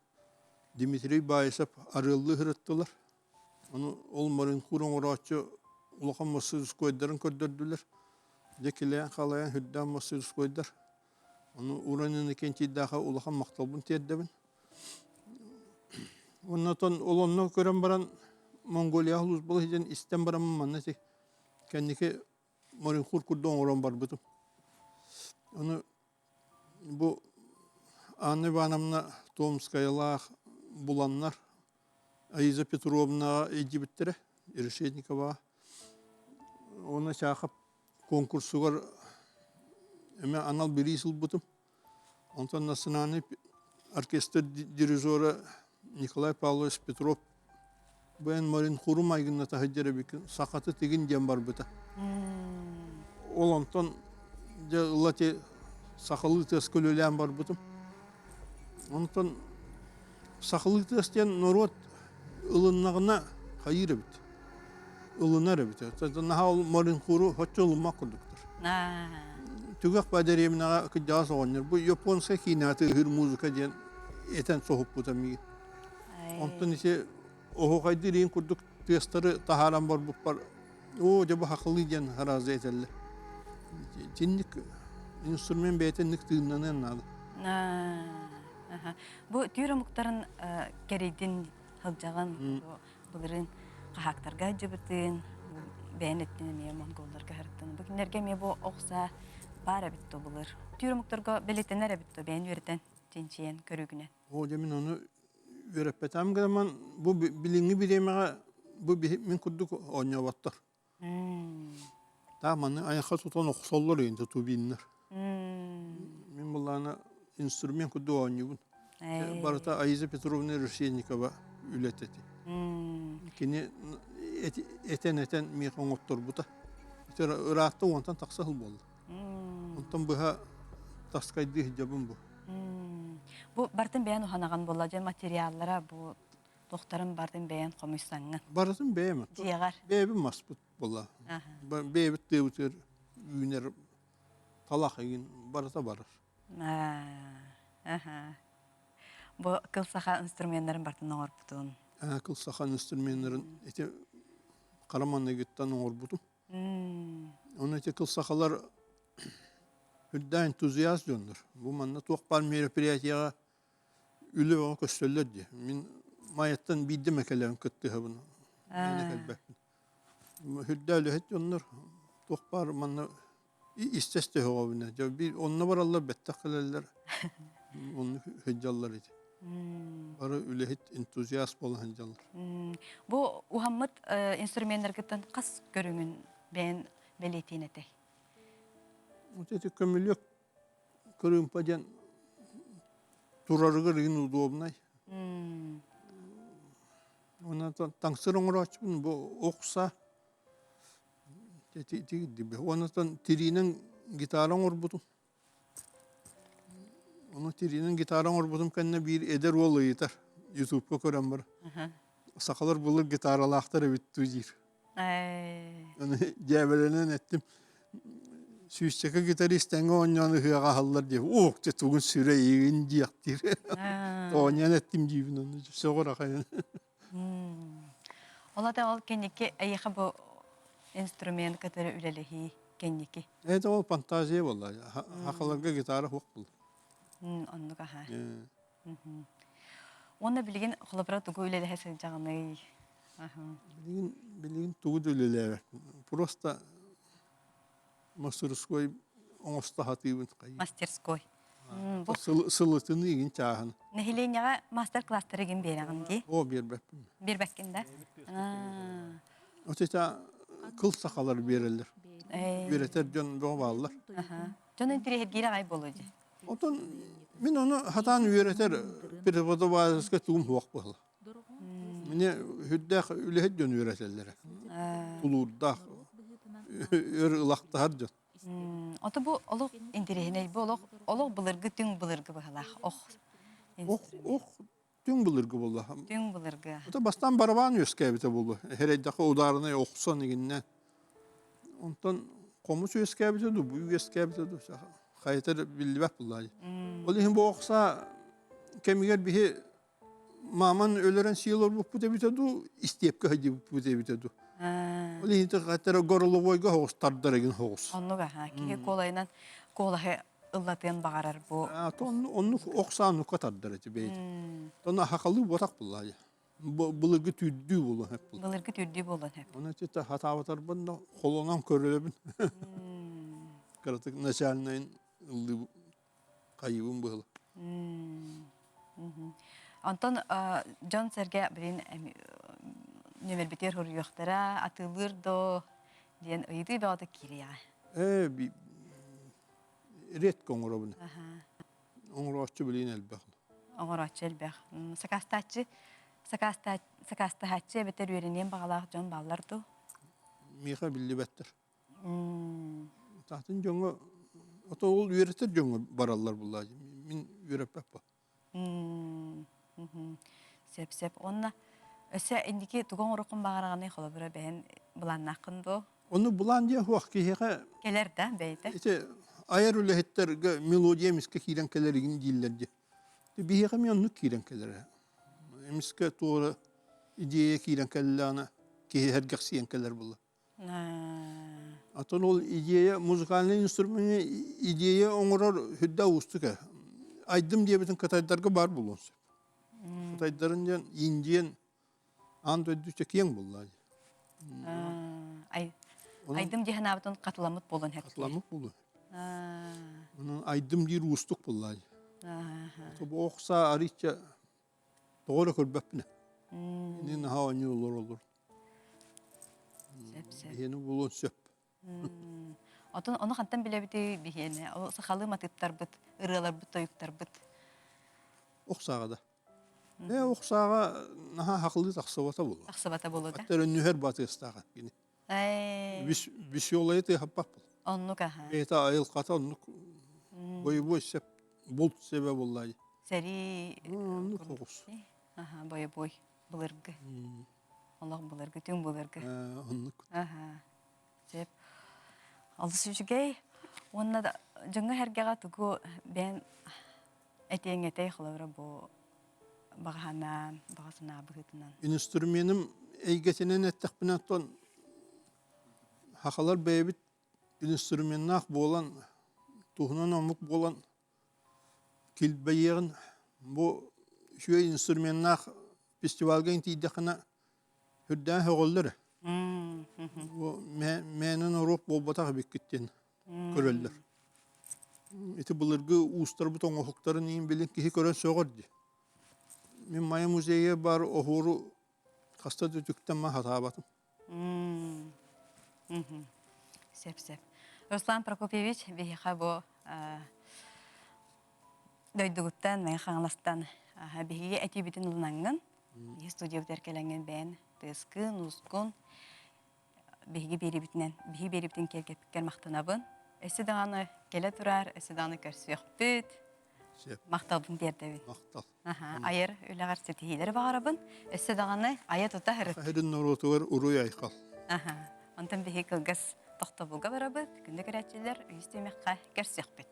S4: Дмитрий Баисов арыаллыы сырыттылар. Ону ол моринхур оҥорооччу улахан мастырыскуойдарын көрдөрдүлэр. Дьэ килэйэн-халайан сүрдээх мастырыскуойдар. Ону Уран Иннокентийдааха улахан махталбын тиэрдэбин. Оннотон ол онно көрөн баран Монголия улуус диэн истэн бараммын манна ити кэнники моринхур курдук оҥорон барбытым. Ону бу Анна Ивановна Томскаялаах буланнар Аиза Петровнаҕа илдьибиттэрэ Решетниковаҕа. Уонна Чаахап конкурсугар эмэ анал бириис ылбытым. Онтон национальный оркестр дирижера Николай Павлович Петров бэйэн Марин Хуру майгынната сылдьар эбиккин сахаты тигин диэн барбыта. Ол онтон дьэ ыла ти сахалыы тыаска үлэлээн барбытым. Онтон сахалыы тыас диэн норуот ылыннаҕына хайыыр эбит. Ылынар эбит. Наһаа ол Маринхуру оччо ылыммат курдуктар. Түгэх ба дэриэбинэҕэ кырдьаҕас оҕонньор бу японскай киинэҕэ тыаһыыр музыка диэн этэн соһуппута миигин. Онтон ити оһуохайдыыр иин курдук тыастары таһааран барбыппар оо дьэ бу хахылыы диэн сразу этэллэр. Итинник инструмент бэйэтэ инник тыыннаныан наада.
S1: Бу түүр омуктарын кэрийдин сылдьаҕын былырыын хаһаактарга дьыбытын бэйэн эттин эмиэ монголларга сырыттын. Бу кинилэргэ эмиэ бу охса баар эбит то былыр. Түүр омуктарга бэлиэтэнэр эбит то бэйэн үөрэтэн чинчийэн көрүүгүнэн.
S4: Оо дьэ мин ону үөрэппэтээм гынан бу билиҥҥи бириэмэҕэ бу мин курдук оонньооботтор. Таа маны айахха тутан охсоллор иин тутубиннар. Мин буллаана инструмент курдук оонньуубун. Барыта Аиза Петровна Решетникова үлэтэ ити. Кини этэн-этэн миэхэ оҥотторбута. Ыраатта уонтан тахса сыл буолла. Онтон быһа таскайдыы сылдьабын бу.
S1: Бу бартын бэйэн уханаҕын буолла дьэ материаллара бу тохтарын бартын бэйэн хомуйсаҥҥын.
S4: Барытын бэйэм.
S1: Дьиэҕэр.
S4: Бэйэбин маспыт буолла. Бэйэбит тыабытыгар үүнэр талах игин барыта барар.
S1: Бу кыл саха инструменнарын бартын оҥорбутун.
S4: Кыл саха инструменнарын ити хара маныгыттан оҥорбутум. Оны ити кыл сахалар үрдээх энтузиаст дьоннор. Бу манна туох баар мероприятияҕа үлэ бөҕө көстөллөр дии. Мин Майаттан биирдэ мэкэлээн кыттыһабын. Мээнэ кэлбэппин. Үрдээх үлэһит дьоннор туох баар манна истэс төһөҕөбүнэ. Дьэ биир онно бараллар бэттэх кэлэллэр. Оннук сылдьаллар ити. Бары үлэһит энтузиаст буола сылдьаллар.
S1: Бу уһаммыт инструменнаргыттан хас көрүҥүн бэйэн бэлиэтиэн этэй?
S4: Вот эти көмүлүөк кырыымпа диэн турарыгар игин удобнай. Онон таҥсыр оҥорооччубун бу охса Онон тириинэн гитара оҥорбутум. Ону тириинэн гитара оҥорбутум кэннэ биир эдэр уол ыйытар, ютубка көрөн баран. Сахалар былыр гитаралаахтар эбит дуу диир. Аны дьээбэлэнэн эттим. Сүүсчэкэ гитарист тэҥҥэ оонньоон ыһыаҕа аһаллар диэх, ох, дьэ тугун сүрэ эйигин диэхтиир. Оонньоон эттим диибин онно сөҕөр ахайын.
S1: Ол ата ол кэнники эйиэхэ бу инструмент кытары үлэлэһии кэнники.
S4: Это ол фантазия буолла. Хахаларга гитара хуох буолла.
S1: Оннук аха. Уонна билигин холобура тугу үлэлэһэ сылдьаҕыный?
S4: Билигин билигин тугу да үлэлээбэт. Просто мастерской оҥосто сатыыбын.
S1: Мастерской.
S4: Сылытын игин чааһын.
S1: Нэһилиэнньэҕэ мастер-класстары игин биэрэҕин дии?
S4: О, биэрбэппин.
S1: Биэрбэккин да?
S4: Вот это кыл сахалар биэрэллэр. Үөрэтэр дьон бөҕө бааллар.
S1: Дьон интириэһиргиир аҕай буолуо дии.
S4: Отон мин ону хатаан үөрэтэр преподавательскай тугум суох буолла. Мне үрдээх үлэһит дьон үөрэтэллэрэ. Тулуурдаах, өр ылахтаһар дьон.
S1: Ото бу олох интэриэһинэй, бу олох олох былыргы түҥ былыргы быһалаах ох.
S4: Ох, ох түҥ былыргы буолла.
S1: Түҥ былыргы.
S4: Ото бастаан барабан үөскээбитэ буолла. Эрэйдэхэ ударнай охсон игиннэн. Онтон хомус үөскээбитэ дуу, бу үөскээбитэ дуу, хайата биллибэт буолла. Ол иһин бу охса кэмигэр биһи Мааман өлөрөн сии олорбуппут эбитэ дуу, истиэпкэ сылдьыбыппыт эбитэ дуу. Ол иһин хаттара горловойга соҕус тардар игин соҕус.
S1: Оннук аха. Киһи куолайынан куолаһы ыллатыан баҕарар бу.
S4: Оннук ох сааннукка тардар эти бэйэтэ. Тону хахалыы буотах буллаа. Былыргы түүрдүү буолуон сөп буолла.
S1: Былыргы түүрдүү буолуон сөп.
S4: Оны тита хатаабатарбын да холонон көрөлөбүн. Кыратык начальнайын ыллыы хайыбын быһыла.
S1: Онтон дьон-сэргэ билин нөмербитигэр суруйуохтара, атыылыыр доо диэн ыйытыы бөҕөтө киириэҕэ.
S4: Ээ, редко оҥоробун. Оҥорооччу билин элбэх.
S1: Оҥорооччу элбэх. Сакаастааччы сакаастаһааччы эбэтэр үөрэниэн баҕалаах дьон бааллар дуу?
S4: Миэхэ биллибэттэр. Атын дьоҥҥо ото ол үөрэтэр дьоҥҥо бараллар буллаа мин үөрэппэппин.
S1: Сөп сөп. Уонна өссө инники тугу оҥоруоххун баҕараҕыный холобура бэйэн былааннааххын дуо?
S4: Ону былаан диэн суох киһиэхэ
S1: кэлэр да бэйэтэ.
S4: Ити айар үлэһиттэргэ мелодия эмискэ киирэн кэлэр игин дииллэр дии. Биһиэхэ эмиэ оннук киирэн кэлэрэ. Эмискэ туора идея киирэн кэллэҕинэ киһи сэргэхсийэн кэлэр буолла. Атын ол идея музыкальный инструмент идея оҥорор сүрдээх уустук ээ. Айдым диэбитин кытайдарга баар буолуон сөп. Кытайдарын диэн Индиян аан дойду киэҥ буолла.
S1: Айдым дии санаабытын хатыламмыт буолуон сөп.
S4: Хатыламмыт буолуо. Онон айдым диир уустук буолла. Бу ох саа арыычча Тоҕо эрэ көрбөппүн. Ини наһаа оонньуу олороллор.
S1: Сөп, сөп.
S4: Биһиэни булуон сөп.
S1: Отон ону хантан билэбитий биһиэни? Ол сахалыы матыыптарбыт, ырыаларбыт, тойуктарбыт.
S4: Ох сааҕа да. Ээ, ох сааҕа наһаа хахылыы тахсыбата буолуо.
S1: Тахсыбата буолуо да.
S4: Аттар өннүһэр батыастаах кини. Веселая тыаһаппат буол.
S1: Оннук аха.
S4: Бэйэтэ айылҕата оннук бойобуой сэп булт сэбэ буоллаайы.
S1: Сэрии
S4: Оннук соҕус.
S1: Аха, бойобуой былыргы. Олох былыргы, түҥ былыргы.
S4: Оннук.
S1: Аха. Сөп. Олус үчүгэй. Уонна да дьоҥҥо-сэргэҕэ тугу бэйэн этиэҥ этэй холобура бу баҕа санаа, баҕа санаа быһыытынан.
S4: Инструменым эйгэтинэн эттэхпинэ, оттон сахалар бэйэбит инструменнаах буолан, туһунан омук буолан килбэйиэҕин бу үчүгэй инструменнаах фестивальга тиийдэххинэ үрдээн сөҕөллөр. Бу мээнэ норуот буолбатах эбиккит диэн көрөллөр. Ити былыргы уустарбыт оҥоһуктарын иин билин киһи көрөн сөҕөр дии. Мин Майа музейа бар оһуору хаста да үтүктэн ма хатаабатым.
S1: Сөп сөп. Руслан Прокопьевич биһиэхэ бу дойдугуттан, Мэҥэ Хаҥаластан биһиги этиибитин ылынаҥҥын, биһи студиябытыгар кэлэҥҥин бэйэн тыаскын, уускун биһиги биэрибитинэн, биһиги биэрибитин киэргэппиккэр махтанабын. Өссө даҕаны кэлэ турар, өссө даҕаны көрсүөхпүт. Махталбын тиэрдэбин.
S4: Махтал.
S1: Айар үлэҕэр ситиһиилэри баҕарабын. Өссө даҕаны айа тута сырыт.
S4: Саха норуотугар уруй айхал.
S1: Онтон биһиги кылгас Тохтобулга барабыт, күндү көрөөччүлэр үһүс түһүмэххэ көрсүөхпүт.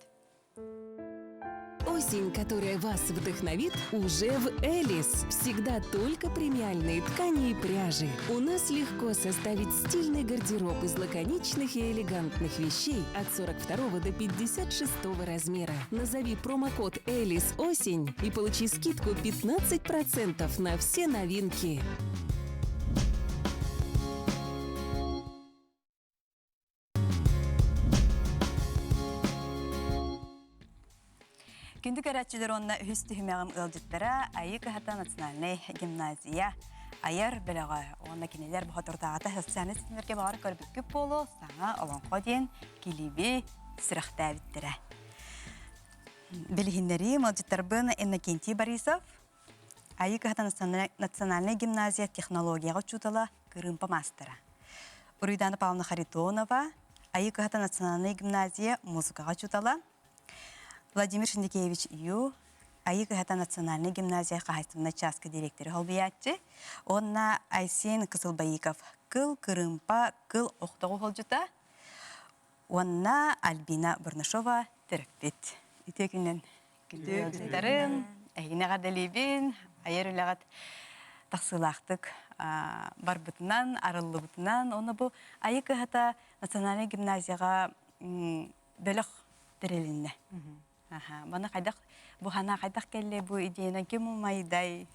S3: Осень, которая вас вдохновит, уже в Элис. Всегда только премиальные ткани и пряжи. У нас легко составить стильный гардероб из лаконичных и элегантных вещей от 42 до 56 размера. Назови промокод «Элис Осень» и получи скидку 15% на все новинки.
S1: Күндү көрөөччүлэр уонна үһүс түһүмэҕим ыалдьыттара Айыы кыһата национальнай гимназия айар бөлөҕө уонна кинилэр боһотордааҕыта социальнай ситимнэргэ баҕар көрбүккүт буолуо саҥа олоҥхо диэн килиби сүрэхтээбиттэрэ. Билиһиннэрии ыалдьыттарбын Иннокентий Борисов, Айыы кыһата национальнай гимназия технологияҕа учуутала, кырыымпа маастара. Уруйдаана Павловна Харитонова, Айыы кыһата национальнай гимназия музыкаҕа учуутала, Владимир Шиндикеевич Ю, Айыы кыһата национальнай гимназия хаһаайыстыбаннай чааска директора холбуйааччы уонна Айсен Кысылбаиков кыл кырыымпа кыл охтоҕу холдьута уонна Альбина Бурнашова төрөппүт. Үтүө күнүнэн күндү ыалдьыттарым, эһигини эҕэрдэлиибин, айар үлэҕит тахсыылаахтык барбытынан, арыллыбытынан, уонна бу Айыы кыһата национальнай гимназияҕа бөлөх тэрилиннэ. Маны хайдах бу хана хайдах кэллэ бу идеянан ким умайдай?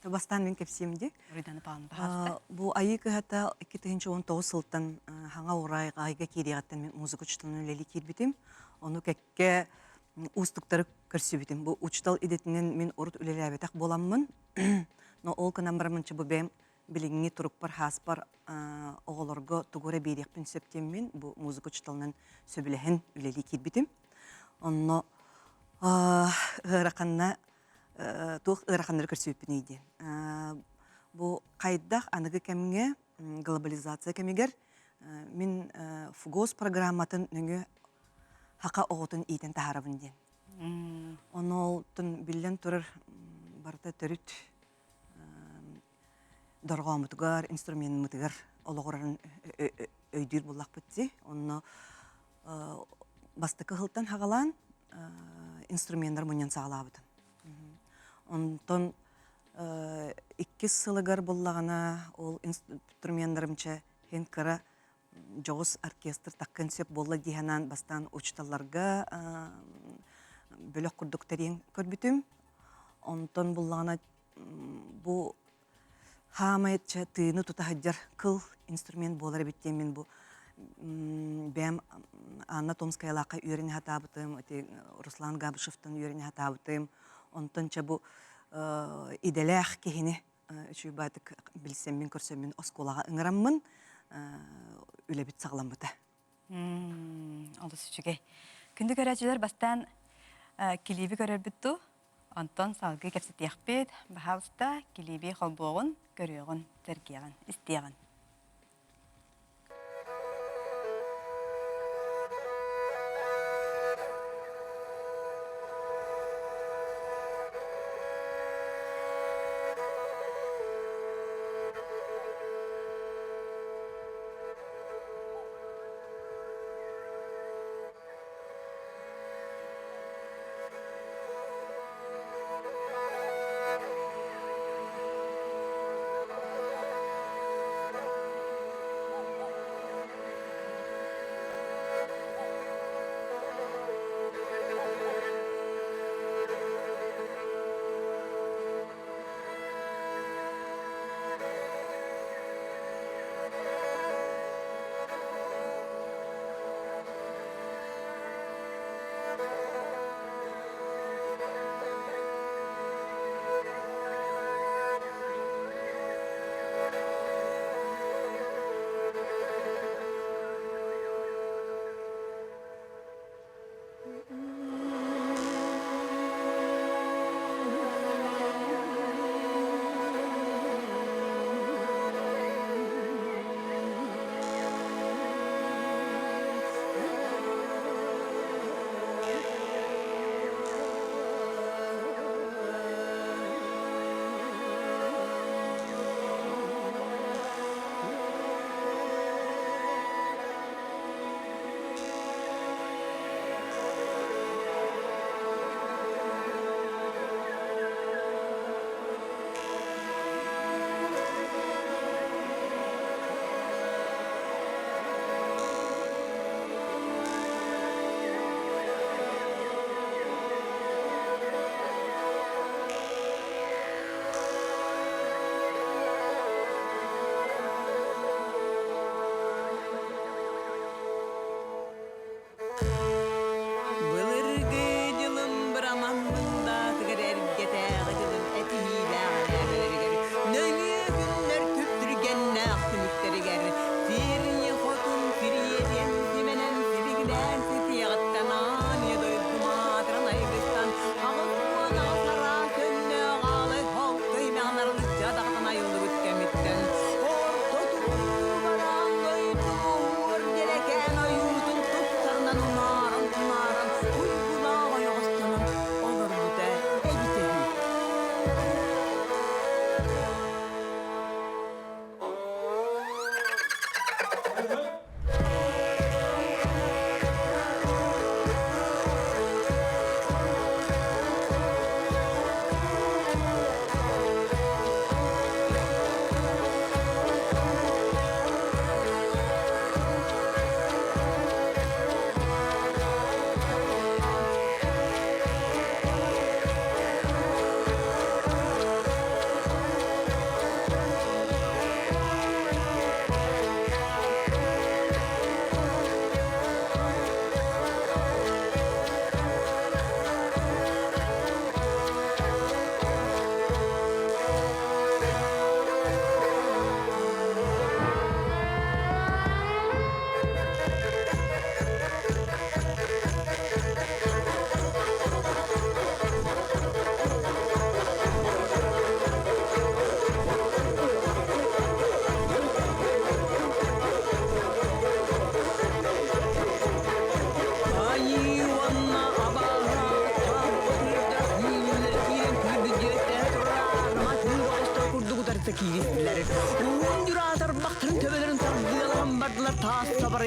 S5: Бастаан мин кэпсиим дии.
S1: Руйдана Павловна, пожалуйста.
S5: Бу Айыы кыһата 2019 сылтан хаҥа урай айга киириэҕиттэн мин музыка учууталынан үлэлии киирбитим. Ону кэккэ уустуктары көрсүбүтүм. Бу учуутал идэтинэн мин урут үлэлээбэтэх буоламмын, но ол гынан бараммын бу бэйэм билиҥҥи турукпар хааспар оҕолорго тугу эрэ биэриэхпин сөп диэммин бу музыка учууталынан сөбүлэһэн үлэлии киирбитим. Онно ыараханна туох ыараханнары көрсүбүппүнүй диэн. Бу хайдах аныгы кэмҥэ глобализация кэмигэр мин ФГОС программатын нөҥүө хака оҕотун иитэн таһаарабын диэн. Ону ол биллэн турар барыта төрүт дорҕооммутугар, инструмеммытыгар олоҕурарын өйдүүр буллахпыт дии. Онно бастакы сылтан хаҕалаан инструменнар мунньан саҕалаабытым. Онтон иккис сылыгар буллаҕына ол инструменнарымча һин кыра дьоҕус оркестр таккын сөп буолла дии санаан бастаан учууталларга бөлөх курдук тэрийэн көрбүтүм. Онтон буллаҕына бу хаамай тыыны тута сылдьар кыл инструмент буолар эбит диэн мин бу бэйэм Анна Томскаялаахха үөрэнэ сатаабытым, ити Руслан Габышевтан үөрэнэ сатаабытым. Онтон чэ бу идэлээх киһини үчүгэй билсэммин, көрсөммүн оскуолаҕа ыҥыраммын үлэбит саҕаламмыта.
S1: Олус үчүгэй. Күндү көрөөччүлэр бастаан килииби көрөрбүт дуу, онтон салгыы кэпсэтиэхпит. Баһаалыста килииби холбуоҕун, көрүөҕүн, сэргиэҕин, истиэҕин.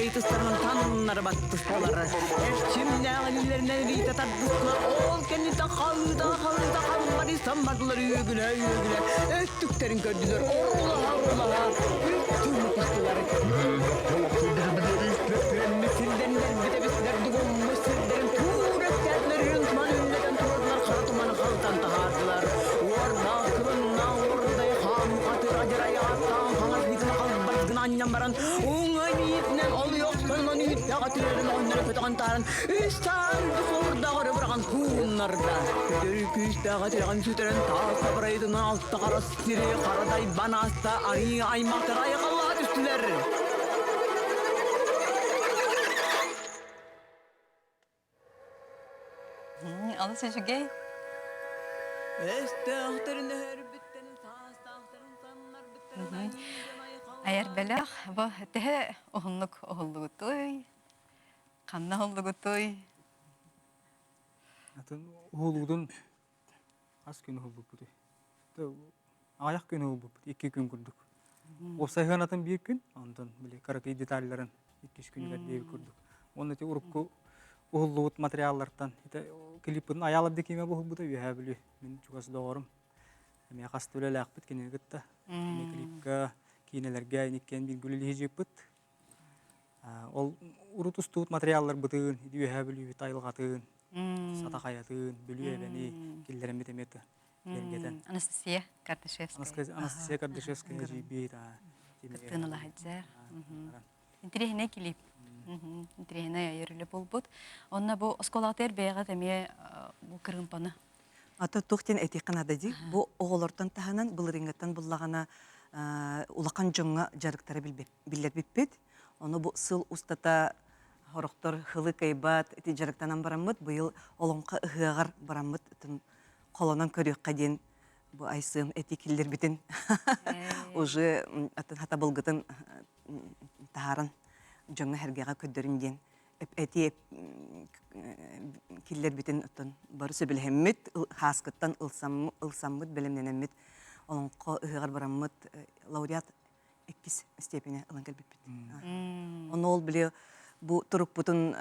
S6: Хабарай ытыстарынан таннары баттыстылар. Эрчимнээх илиилэринэн илиитэ тардыстылар. Ол кэнниттэн халыыта-халыыта хаммарыйсан бардылар үөгүлэ-үөгүлэ. Өттүктэрин көрдүлэр, орулаһа-орулаһа үттүммүтүстүлэр. Тирэммит сирдэрин эбистилэр, дугуммут сирдэрин туура өттөөтүлэр, үрүҥ туман үллэтэн туруордулар, хара туманы халтан таһаардылар. Уордаах кылыннаах уордай хаан хатыр адьырай ааттаан хаҥас илиитин халбарыс гына анньан баран, уҥа илиитинэн олуйохтонон үүттээх атыырын оҕонньоро көтөҕөн таһааран, үс саан үрдүк уордаах өрө быраҕан кууннарда. Көтөр күүстээх атыраҕын сүтэрэн таас абырайытынан алта хара сири хара дайбан ааста арыы аймахтар айхаллаһа түстүлэр.
S1: Олус үчүгэй.
S6: Өстөөхтөрүн өһөрбүттэн саастаахтарын саннарбыттарын
S1: Айар бэлэх бу төһө уһуннук уһуллугутуй? Ханна уһуллугутуй?
S7: Атын уһулуутун хас күн уһулбуппутуй? Аҕыйах күн уһулбуппут, икки күн курдук. Уопсай сыанатын биир күн, онтон били кыракый деталларын иккис күнүгэр диэбит курдук. Уонна ити урукку уһуллубут материаллартан ити клиппытын Айаал Абдикимов уһулбута Үөһээ Бүлүү мин чугас доҕорум. Эмиэ хас да үлэлээхпит кинини кытта. Кини клипка, киинэлэргэ иккиэн бииргэ үлэлиһи Ол урут устубут материалларбытын, Үөһээ Бүлүүбүт айылҕатын, Сата хайатын, Бүлүү эбэни киллэрэммит эмиэ киэргэтэн.
S1: Анастасия Кардашевская.
S7: Анастасия Кардашевская эдьиийбит.
S1: Кыттыын ылаһыдьар. Интириэһинэй клип. Интириэһинэй айар үлэ буолбут. Онно бу оскуолаҕытыгар бэйэҕит эмиэ бу кырыымпаны
S5: Ата туох диэн этиэххэ наада дии. Бу оҕолортон таһынан былырыыҥҥыттан буллаҕына улахан дьоҥҥо дьарыктары биллэрбиппит. Ону бу сыл устата сорохтор хылы кыайбат ити дьарыктанан бараммыт, быйыл Олоҥхо ыһыаҕар бараммыт холонон көрүөххэ диэн бу Айсыан этии киллэрбитин уже атын хатабылгытын таһааран дьоҥҥо-сэргэҕэ көрдөрүн диэн этии киллэрбитин оттон бары сөбүлэһэммит, хааскыттан ылсаммыт, бэлэмнэнэммит Олоҥхо ыһыаҕар бараммыт лауреат иккис степени ылан кэлбиппит. Ону ол били бу турукпутун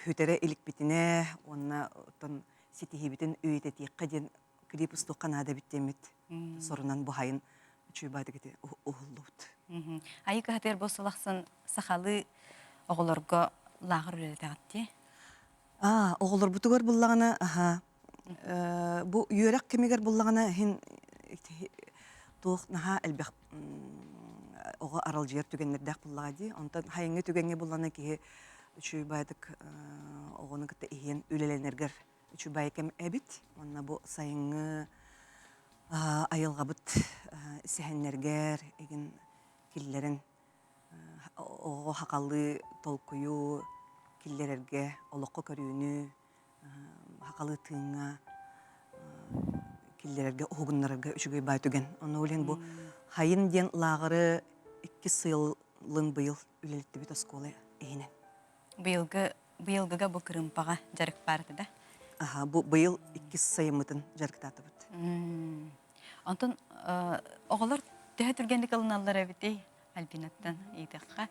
S5: хүтэрэ иликпитинэ уонна оттон ситиһиибитин үйэтэтиэххэ диэн клип устуохха наада эбит диэммит сорунан буһайын үчүгэй ити уһуллубут.
S1: Айыы кыһатыгар бу сыл ахсын сахалыы оҕолорго лааҕыр үлэлэтэҕит дии?
S5: Аа, оҕолорбутугар буллаҕына, аха, бу үөрэх кэмигэр буллаҕына иһин туох наһаа элбэх оҕо аралдьыйар түгэннэрдээх буллаҕа дии. Онтон хайыҥҥы түгэҥҥэ буллана киһи үчүгэй баайдык оҕону кытта иһиэн үлэлэнэргэр үчүгэй кэм эбит. Уонна бу сайыҥҥы айылҕабыт сэһэннэргэр игин киллэрэн оҕоҕо хахалыы толкуйу киллэрэргэ, олоххо көрүүнү, хахалыы тыыҥҥа киллэрэргэ, уһугуннарарга үчүгэй баай түгэн. Ону билин бу Хайын диэн лааҕыры иккис сылын быйыл үлэлэттибит оскуола иһинэн.
S1: Быйылгы быйылгыга бу кырыымпаҕа дьарык баар этэ да?
S5: Аха, бу быйыл иккис сайыммытын дьарыктаатыбыт.
S1: Онтон оҕолор төһө түргэнник ылыналлар эбитий Альбинаттан ыйытыахха.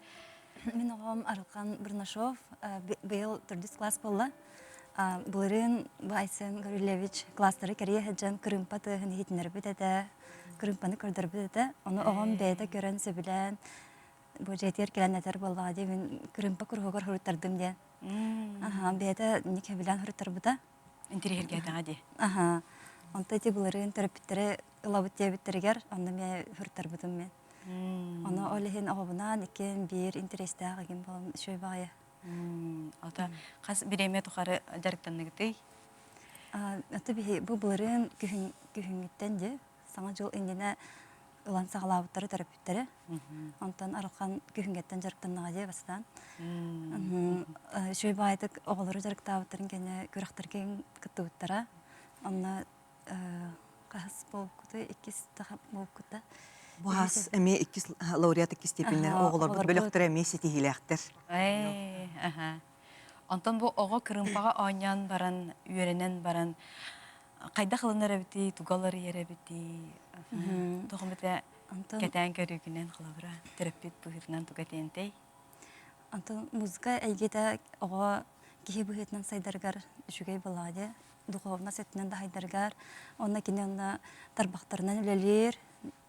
S8: Мин оҕом Арылхан Бурнашов быйыл төрдүс класс буолла. Былырыын бу Айсен Гаврильевич класстары кэрийэ сылдьан кырыымпа тыаһын иһитиннэрбит этэ, кырыымпаны көрдөрбүт этэ. Ону оҕом бэйэтэ көрөн сөбүлээн бу дьиэтигэр кэлэн этэр буоллаҕа дии мин кырыымпа куруһугар суруйтардым диэн. Аха, бэйэтэ инник сөбүлээн суруйтарбыта.
S1: Интириэһиргээтэҕэ дии.
S8: Аха. Онто ити былырыын төрөппүттэри ылабыт диэбиттэригэр онно эмиэ суруйтарбытым мен. Ону ол иһин оҕобунаан иккиэн биир интэриэстээх игин буолан үчүгэй баҕайы.
S1: Ото хас бириэмэ тухары дьарыктанныгытый?
S8: Ото биһи бу былырыын күһүн күһүҥҥүттэн дии Саҥа дьыл иннинэ ылан саҕалаабыттара төрөппүттэрэ. Онтон Арылхан күһүҥҥэттэн дьарыктаннаҕа дии бастаан. Үчүгэй баайдык оҕолору дьарыктаабыттарын кэннэ күрэхтэргэ кыттыбыттара. Онно хаһыс буолбуккута, иккис буолбуккута.
S5: Бу хас эмиэ иккис лауреат иккис степеннэр оҕолорбут бөлөхтөрө эмиэ ситиһиилээхтэр.
S1: Онтон бу оҕо кырыымпаҕа оонньоон баран, үөрэнэн баран хайдах ылынар эбитий, туга уларыйар эбитий? Тоҕо эмэтэ кэтээн көрүүгүнэн холобура төрөппүт быһыытынан туга этиэнтэй?
S8: Онтон музыка эйгэтэ оҕо киһи быһыытынан сайдарыгар үчүгэй буоллаҕа дии. Духовность өттүнэн да сайдарыгар, уонна кини онно тарбахтарынан үлэлиир,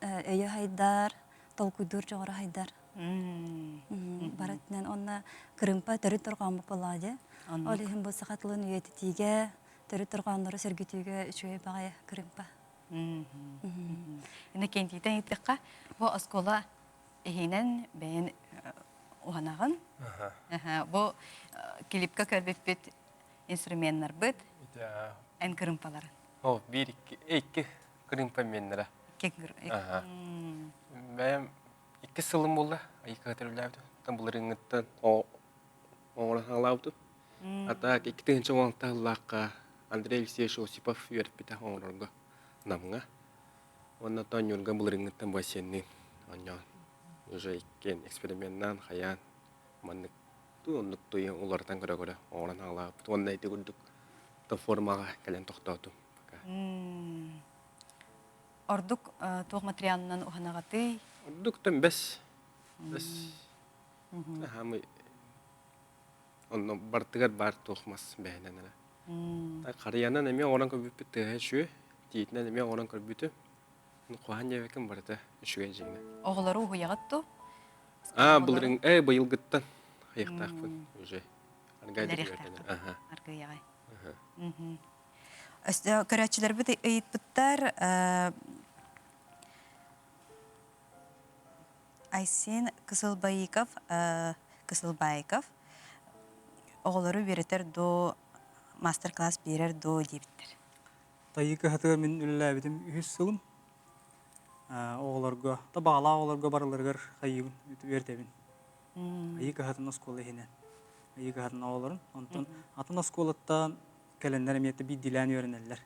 S8: өйө сайдар, толкуйдуур дьоҕура сайдар. Бары өттүнэн уонна кырыымпа төрүт дорҕооммут буоллаҕа дии. Ол иһин бу саха тылын үйэтитиигэ, төрүт дорҕооннору сөргүтүүгэ үчүгэй баҕайы кырыымпа.
S1: Иннокентийтэн ыйыттахха, бу оскуола иһинэн бэйэн уһанаҕын. Бу клипка көрбүппүт инструменнарбыт эн кырыымпаларын.
S9: О, биир икки, икки кырыымпа меннера. Бэйэм икки сылым буолла айыкка төрүлээбитим. Там былырыыҥҥыттан оҥорон хаалаабытым. А так 2016 сыллаахха Андрей Алексеевич Осипов үөрэппитэ оҥорорго Намҥа. Уонна Ньурга былырыыҥҥыттан бассейнныын оонньоон уже иккиэн эксперименнаан хайаан маннык оннук туйу уларытан көрө-көрө оҥорон хаалаабыт. Уонна ити курдук формаҕа кэлэн тохтоотум пока.
S1: Ордук туох материалынан уһанаҕытый?
S9: Ордук тон бэс. Бэс. Хаамый онно бартыгар баар туох мас бэһинэн эрэ. Харыйанан эмиэ оҥорон көрбүппүт тыаһа үчүгэй, тиитинэн эмиэ оҥорон көрбүтүм. Куһаҕан диэбэккин барыта үчүгэй дьиҥнэ.
S1: Оҕолору уһуйаҕыт дуу?
S9: Аа, былырын э быйылгыттан хайыахтаахпын уже.
S1: Аргыйаҕай. Аргыйаҕай. Көрөөччүлэрбит ыйыппыттар Айсен Кысылбаиков Кысылбаиков оҕолору үөрэтэр дуу, мастер-класс биэрэр дуу диэбиттэр.
S7: Тайыы кыһатыгар мин үлэлээбитим үһүс сылым. Оҕолорго, да баҕалаах оҕолорго барыларыгар хайыыбын, үөрэтэбин. Айыы кыһатын оскуола иһинэн. Айыы кыһатын оҕолорун. Онтон атын оскуолаттан кэлэннэр эмиэ биирдиилээн үөрэнэллэр.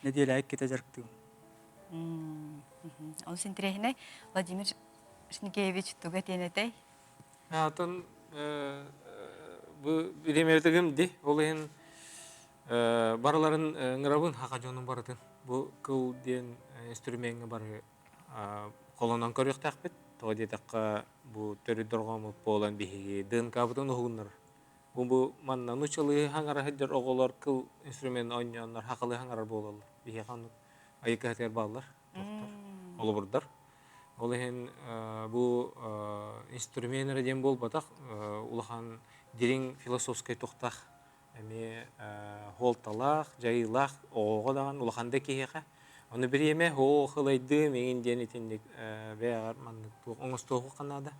S7: Нэдиэлэ иккитэ дьарыктыыбын.
S1: Олус интэриэһинэй. Владимир Шникевич тугу этиэн этэй?
S10: Атын бу бириэмэбитигим ди. Ол иһин барыларын ыҥырабын хаха дьонун барытын. Бу кыл диэн инструмеҥҥа бары холонон көрүөхтээхпит. Тоҕо диэтэххэ бу төрүт дорҕооммут буолан биһиги ДНК-бытын уһугуннарар. Бу бу манна нууччалыы хаҥара сылдьар оҕолор кыл инструмент оонньооннор хахалыы хаҥарар буолаллар. Биһиэхэ оннук айыкаһытыгар бааллар, тохтор, холобурдар. Ол иһин бу инструмент эрэ диэн буолбатах, улахан дириҥ философскай тухтаах эмиэ хуолталаах, дьайыылаах оҕоҕо даҕаны улахан да киһиэхэ. Ону бириэмэ һоо хылайдыым иҥин диэн итинник бэйэҕэр маннык туох оҥостуохха наада.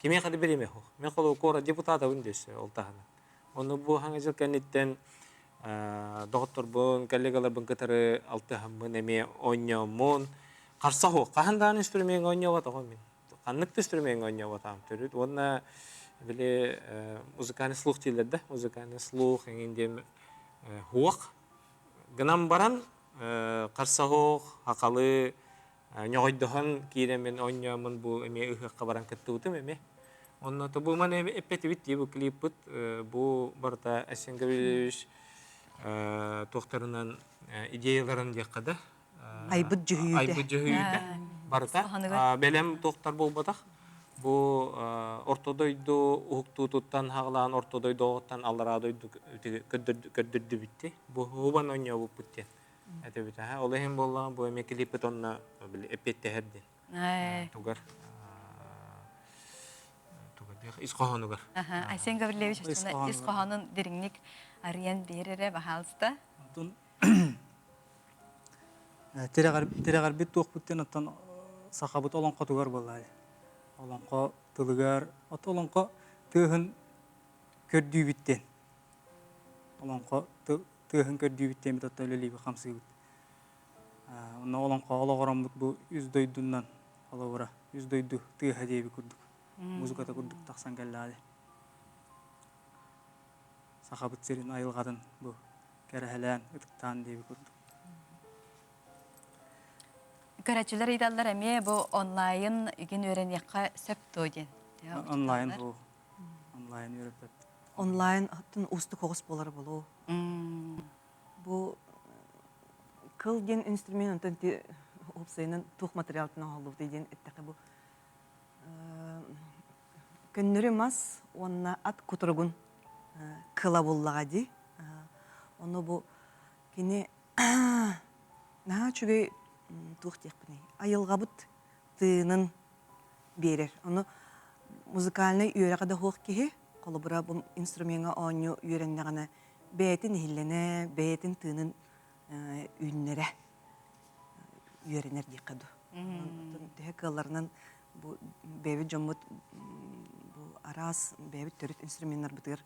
S10: Кимиэхэ да бириэмэ суох. Мин холобур куорат депутатабын дөссө ол таһынан. Ону бу хаҥа дьыл кэнниттэн доҕотторбун, коллегаларбын кытары алтыһаммын эмиэ оонньооммун харса суох. Хаһан даҕаны инструмеҥҥа оонньооботоҕум мин. Ханнык да инструмеҥҥа оонньооботоҕум төрүт. Уонна били музыкальный слух дииллэр да, музыкальный слух эҥин диэн суох. Гынан баран харса суох, хахалы ньоҕойдоһон киирэммин оонньооммун бу эмиэ ыһыахха баран кыттыбытым эмиэ. Онно бу маны эппэтибит дии бу клиппыт бу барыта Асен Гаврильевич туохтарынан идеяларын диэххэ да
S5: айбыт дьүһүйүүтэ
S10: айбыт дьүһүйүүтэ барыта бэлэм туохтар буолбатах бу орто дойду уһуктуутуттан хаҕалаан орто дойдуоҕуттан аллараа дойду көрдөрдүбүт бу хубан оонньообуппут диэн Этэбит аха ол иһин буоллаҕа бу эмиэ клиппит онно били эппиэттэһэр диэн тугар тугар ис хоһоонугар
S1: Айсен Гаврильевич ис хоһоонун дириҥник арыйан биэрэрэ баһаалыста
S7: Онтон тирэҕэрбит туохпут диэн оттон сахабыт олоҥхотугар буоллаа олоҥхо тылыгар от олоҥхо тыаһын көрдүүбүт диэн олоҥхо тыаһын көрдүүбүт диэммит оттон үлэлиибит хамсыыбыт. Онно олоҥхоҕо олоҕороммут бу үс дойдунан холобура үс дойду тыаһа диэбит курдук музыката курдук тахсан кэллэҕэ Сахабыт сирин айылҕатын бу кэрэһэлээн ытыктаан диэбит курдук.
S1: Көрөөччүлэр ыйыталлар эмиэ бу онлайн игин үөрэниэххэ сөп дуо диэн.
S7: Онлайн бу онлайн үөрэппэппит.
S5: Онлайн аттын уустук оҕус буолар болуу. Бу кыл диэн инструмент онтон ти уопсайынан туох материалтан оҥоһуллубутуй диэн эттэххэ бу. Көннөрү мас уонна ат кутуругун кыла буллаҕа дии. Ону бу кини наһаа үчүгэй туох диэхпиний айылҕабыт тыынын биэрэр. Ону музыкальнай үөрэҕэ да суох киһи, холобура бу инструмеҥҥа оонньуу үөрэннэҕинэ бэйэтин иһиллэнэ, бэйэтин тыынын үүннэрэ үөрэнэр диэххэ дуу. Онон төһө кыалларынан бу бэйэбит дьоммут бу араас бэйэбит төрүт инструменнарбытыгар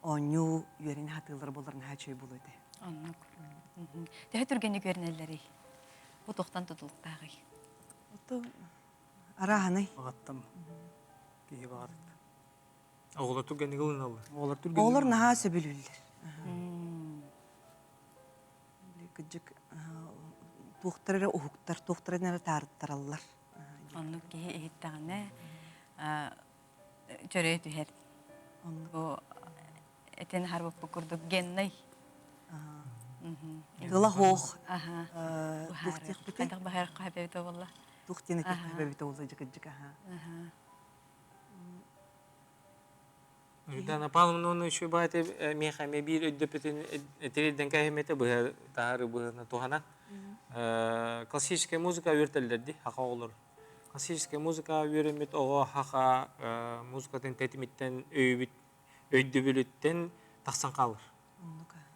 S5: оонньуу үөрэнэ сатыыллара буоллар наһаа үчүгэй буолуо этэ.
S1: Оннук. Төһө түргэнник үөрэнэллэрий? Бу туохтан тутулуктааҕый?
S5: Ото арааһынай.
S7: Баҕаттан киһи баҕарыт.
S10: Оҕолор түргэнник ылыналлар.
S7: Оҕолор түргэнник
S5: Оҕолор наһаа сөбүлүүллэр. Кыдьык туохтар эрэ уһуктар, туохтар эрэ таарыттараллар.
S1: Оннук киһи иһиттэҕинэ чөрөй түһэр. Бу этин харбыппыт курдук геннай.
S5: Тыла хоох.
S1: Хайдах баһар хаһабэбитэ буолла?
S5: Тух диэн этиэхпит буолла дьыкыдьык аха.
S10: Дана Павловна еще баайты миэхэ эмиэ биир өйдөппүтүн тириэрдэн кэһиммитэ быһа таһары быһыына туһанан классическая музыка үөртэллэр дии хаха оҕолор классическая музыка үөрэммит оҕо хаха музыкатын тэтимиттэн өйүбүт өйдөбүлүттэн тахсан хаалар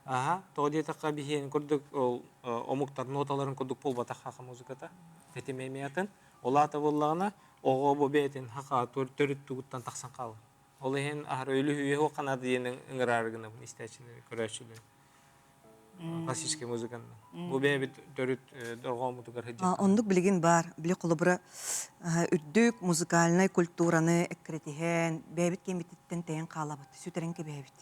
S10: аха тоҕо диэтэххэ биһиэн курдук ол омуктар ноталарын курдук буолбатах хаха музыката тэтимэ эмиэ атын ол аата буоллаҕына оҕо бу бэйэтин хаха төрүт тугуттан тахсан хаалар Ол иһин аһары өлүһүйэ суох ханаада диэн ыҥыраары гынабын истээччилэри, көрөөччүлэри. Классическай музыканы. Бу бэйэбит төрүт дорҕооммутугар сылдьар.
S5: Оннук билигин баар. Били холобура үрдүк музыкальнай культураны эккирэтиһэн, бэйэбит киэммититтэн тэйэн хаалабыт, сүтэрэн кэбиһэбит.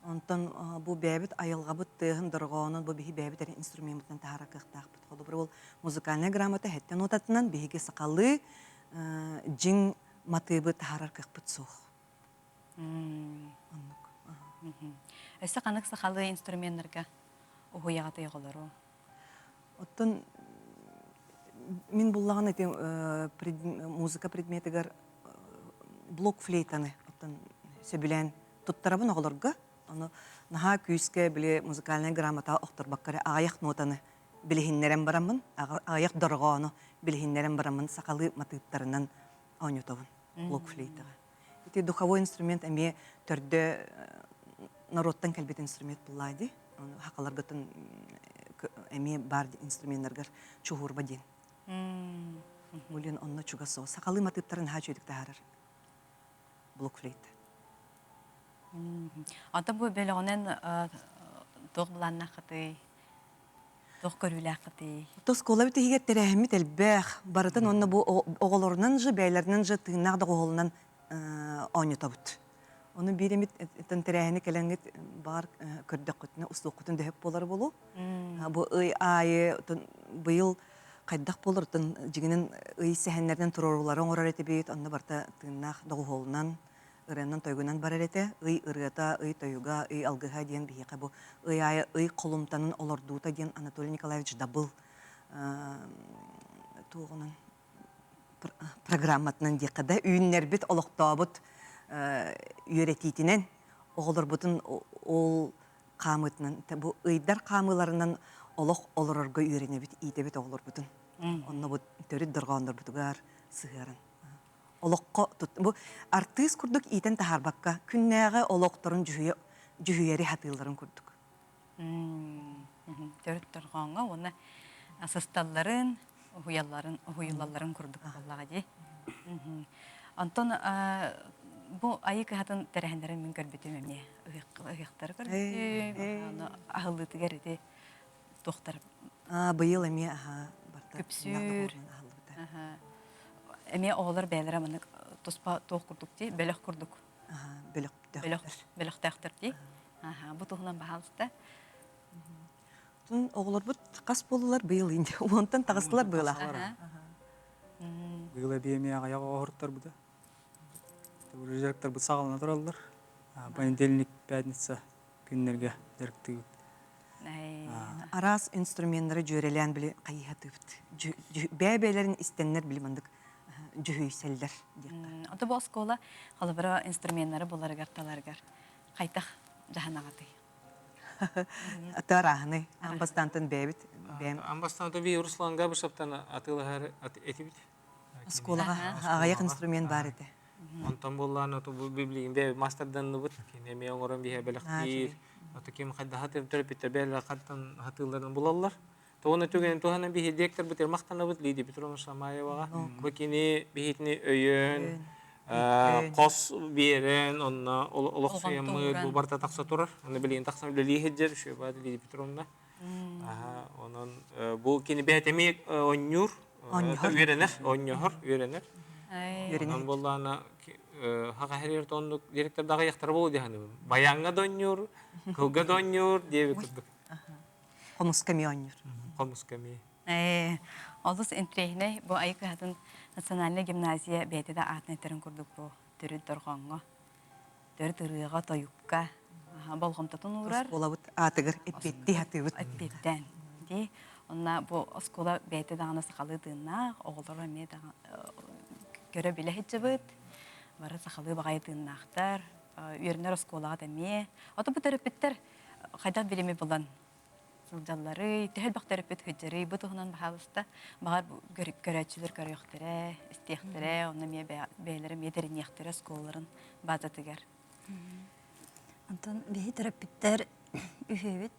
S5: Онтон бу бэйэбит айылҕабыт тыаһын дорҕоонун бу биһи бэйэбит эрэ инструмеммытынан таһаарар кыахтаахпыт. Холобура ол музыкальнай грамота хэттэн нотатынан биһиги сахалыы дьиҥ матыыбы таһаарар кыахпыт суох.
S1: Оннук. Өссө ханнык сахалыы инструменнарга уһуйаҕытый оҕолору?
S5: Оттон мин буллаҕын ити музыка предметигэр блок флейтаны оттон сөбүлээн туттарабын оҕолорго. Ону наһаа күүскэ били музыкальнай грамота охторбокко эрэ аҕыйах нотаны билиһиннэрэн бараммын, аҕыйах дорҕоону билиһиннэрэн бараммын сахалыы матыыптарынан оонньотобун блок флейтаҕа. Ити духовой инструмент эмиэ төрдө норуоттан кэлбит инструмент буллаа дии. Ону хахаларгытын эмиэ баар инструменнаргар чуһуурба диэн. Булин онно чугас соҕус. Сахалыы матыыптарын наһаа үчүгүйдүк таһаарар блок флейта.
S1: Ата бу бөлөҕүнэн туох былааннааххытый? Туох көрүүлээххитий?
S5: Оскуолабыт иһигэр тэрээһиммит элбэх. Барытын уонна бу оҕолорунан же, бэйэлэринэн же тыыннаах доҕуһуолунан оонньотобут. Ону биир эмит тэрээһини кэлэҥҥит баҕар көрдөххүтүнэ устуоххутун дөһөп буолар буолуо. Бу ый аайы быйыл хайдах буолар дьиҥинэн ый сэһэннэринэн туруоруулары оҥорор этибит. Онно барыта тыыннаах доҕуһуолунан ырыанан-тойугунан барар этэ. Ый ырыата, ый тойуга, ый алгыһа диэн биһиэхэ бу ый аайы ый холумтанын олордуута диэн Анатолий Николаевич Дабыл туоҕунан программатынан диэххэ да үүннэрбит олохтообут үөрэтиитинэн оҕолорбутун ол хаамыытынан бу ыйдар хаамыыларынан олох олорорго үөрэнэбит иитэбит оҕолорбутун онно бу төрүт дорҕооннорбутугар сыһыаран олоххо бу артыыс курдук иитэн таһаарбакка күннээҕи олохторун дьүһүйэри сатыылларын курдук.
S1: Төрүт дорҕооҥҥо уонна сысталларын, уһуйалларын, уһуйуллалларын курдук буоллаҕа дии. Онтон бу айыы кыһатын тэрээһиннэрин мин көрбүтүм эмиэ ыһыахтары көрбүтүм. Аны аһыллыытыгар ити туохтар
S5: быйыл эмиэ аһа
S1: барта күпсүүр эмиэ оҕолор бэйэлэрэ маннык туспа туох курдук дии бөлөх курдук
S5: бөлөхтөөхтөр
S1: бөлөхтөөхтөр дии бу туһунан баһаалыста
S5: оҕолорбут хас буоллулар быйыл инде уонтан таҕыстылар быылаах
S7: быйыл эбиэ эмиэ аҕыйах оҕоһуттарбыта дьарыктарбыт саҕалана тураллар понедельник пятница күннэргэ дьарыктыыбыт.
S5: Араас инструменнары дьүөрэлээн били хайыһатыыбыт. Бэйэ-бэйэлэрин истэннэр били мандык. дьүһүйсэллэр диэххэ.
S1: Ото бу оскуола холобура инструменнары буларыгар таларыгар хайдах дьаһанаҕытый?
S5: Тыарааһыный аан бастаантан бэйэбит бэйэм
S10: Аан бастаан би Руслан Габышевтан атыылаһар этибит.
S5: Оскуолаҕа аҕыйах инструмент баар этэ.
S10: Онтон буоллаан ото бу билигин бэйэ мастерданныбыт кини эмиэ оҥорон биһэ бэлэхтиир. Ото ким хайдаха төрөппүттэр бэйэлэр хантан хатыыларын булаллар. Тоҕуна түгэнин туһанан биһи директорбытыгар махтанабыт Лидия Петровна Шамаеваҕа. Бу кини биһитини өйөөн, хос биэрэн, онно олохсуйаммыт бу барыта тахса турар. Онно билигин тахсан үлэлии сылдьар Шеба Лидия Петровна. Онон бу кини бэйэтэ эмиэ оонньуур, үөрэнэр, оонньоһор, үөрэнэр. Онон буоллаана хаха хэрийэр оннук директор даҕайахтара буолуо диэханыбын. Баяҥҥа да оонньуур, кылга да оонньуур диэбит курдук.
S5: Хомуска эмиэ оонньуур.
S10: Хомуска эмиэ.
S1: Ээ, олус интэриэһинэй бу Айыы кыһатын национальнай гимназия бэйэтэ да аатын этэрин курдук бу төрүт дорҕооҥҥо, төрүт ырыаҕа, тойукка болҕомтотун уурар.
S5: Оскуолабыт аатыгар эппиэттии сатыыбыт.
S1: Эппиэттээн. Дии. Онно бу оскуола бэйэтэ даҕаны сахалыы тыыннаах, оҕолоро эмиэ даҕаны көрө-билэ сылдьыбыт. Бары сахалыы баҕайы тыыннаахтар. Үөрэнэр оскуолаҕа да эмиэ. Ото бу төрөппүттэр хайдах билими булан сылдьалларый, төһө элбэх төрөппүт сылдьарый, бу туһунан баһаалыста баҕар көрөөччүлэр көрүөхтэрэ, истиэхтэрэ, онно эмиэ бэйэлэрэ эмиэ тэриниэхтэрэ оскуолаларын базатыгар.
S8: Онтон биһи төрөппүттэр үһүөбүт,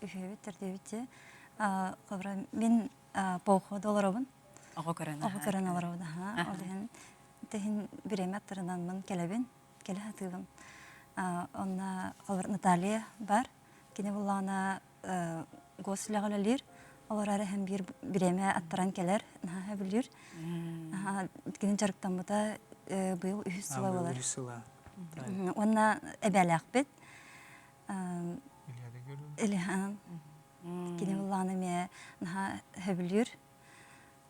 S8: үһүөбүт, төрдүөбүт дии. Холобура, мин походу олоробун.
S1: Оҕо көрөн.
S8: Оҕо көрөн олоробун, аха. Ол иһин тэһин бириэмэ аттарынанмын кэлэбин. кэлэ сатыыбын. Онно холобур Наталья бар. Кини буллаҕына госүлэҕэ үлэлиир. Олорор эһэм биир бириэмэ аттаран кэлэр, наһаа сөбүлүүр. Кини дьарыктаммыта быйыл үһүс сыла буолар.
S7: Үһүс сыла.
S8: Уонна эбээлээхпит. Илихан. Кини буллаҕына эмиэ наһаа сөбүлүүр.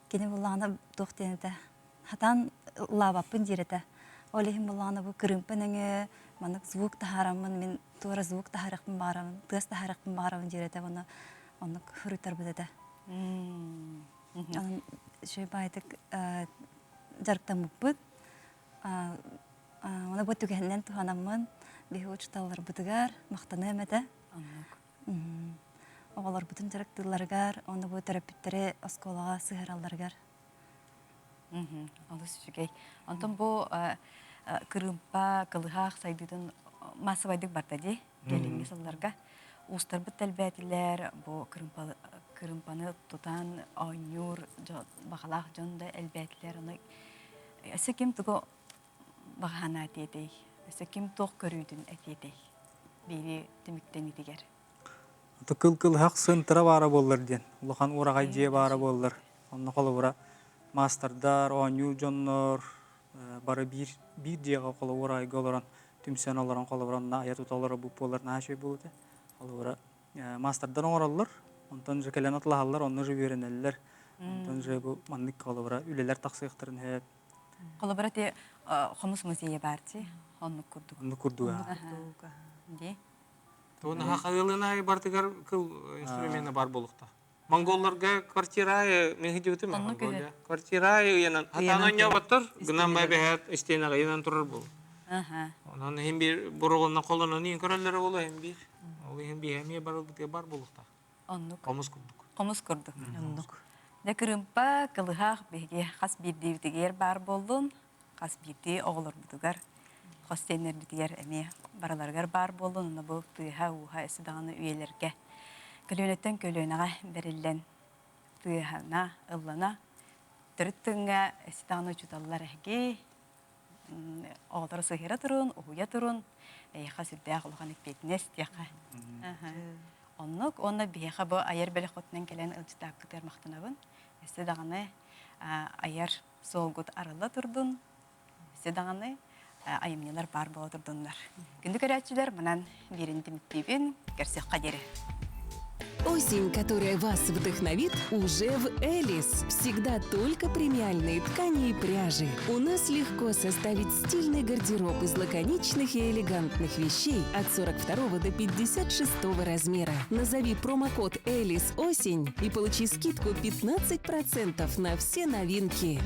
S8: Кини буллаҕына туох диэн этэ хатаан ыллаабаппын диир этэ. Ол иһин буллаҕына бу кырыымпа нөҥүө маннык звук таһаараммын мин туора звук таһаарыахпын баҕарабын, тыас таһаарыахпын баҕарабын диир этэ уонна оннук суруйтарбыт этэ. Онон үчүгэй баайдык дьарыктаммыппыт. Оны бу түгэнинэн туһанаммын биһи учууталларбытыгар махтаныам этэ.
S1: Оннук.
S8: Оҕолорбутун дьарыктыылларыгар, уонна бу төрөппүттэри оскуолаҕа сыһыаралларыгар.
S1: Олус үчүгэй. Онтон бу кырыымпа, кылыһах сайдыытын маассабайдык барда дии кэлиҥҥи сылларга. Уустарбыт элбээтилэр, бу кырыымпаны тутан оонньуур баҕалаах дьон да элбээтилэр. Ону өссө ким тугу баҕаһана этиэтэй? Өссө ким туох көрүүтүн этиэтэй? Биири түмүктэниитигэр.
S7: Кыл кылыһах сынтыра баара буоллар диэн, улахан уораҕай дьиэ баара буоллар. Онно холобура маастардар, оонньуур дьоннор бары биир биир дьиэҕэ холобур уораҕайга олорон түмсэн олорон холобура онно айа тута олоробут буоллар наһаа үчүгэй буолуо этэ. Холобура маастардар оҥороллор, онтон же кэлэн атлаһаллар, онно же үөрэнэллэр. Онтон же бу маннык холобура үлэлэр тахсыахтарын сөп.
S1: Холобура ти хомус музейа баар ти оннук курдук.
S7: Оннук курдук.
S1: Ди.
S10: Тугун хахалыылын бартыгар кыл инструмена бар буолуохтаах. Монголларга квартира мен хидибитим Монголия. Квартира ыйанан хатаан ойнооботтор гынан бэһэт истиэнэҕэ ыйанан турар буол. Онон иһин биир боругунна холонон иһин көрөллөрө буолуо иһин биир. Ол иһин биир эмиэ барылбытыгар бар буолуохтаах.
S1: Оннук.
S10: Хомус курдук.
S1: Хомус курдук.
S5: Оннук.
S1: Дьэ кырыымпа, кылыһах биһиги хас биирдиибитигэр баар буоллун, хас биирдии оҕолорбутугар, хос сиэннэрбитигэр эмиэ барыларыгар баар буоллун, онно бу тыаһа-ууһа өссө даҕаны үйэлэргэ көлүөнэттэн көлүөнэҕэ бэриллэн тыаһана, ыллана төрүт тыҥҥа өссө даҕаны учууталлар эһиги оҕолору сыһыара турун, уһуйа турун, эйиэхэ сүрдээх улахан эппиэтинэс диэххэ. Оннук уонна биһиэхэ бу айар бөлөххүтүнэн кэлэн ыалдьытааккытыгар махтанабын. Өссө даҕаны айар суолгут арылла турдун, өссө даҕаны айымньылар баар буола турдуннар. Күндү көрөөччүлэр, манан биирин түмүктүүбүн, көрсүөххэ диэри.
S3: Осень, которая вас вдохновит, уже в Элис. Всегда только премиальные ткани и пряжи. У нас легко составить стильный гардероб из лаконичных и элегантных вещей от 42 до 56 размера. Назови промокод «Элис Осень» и получи скидку 15% на все новинки.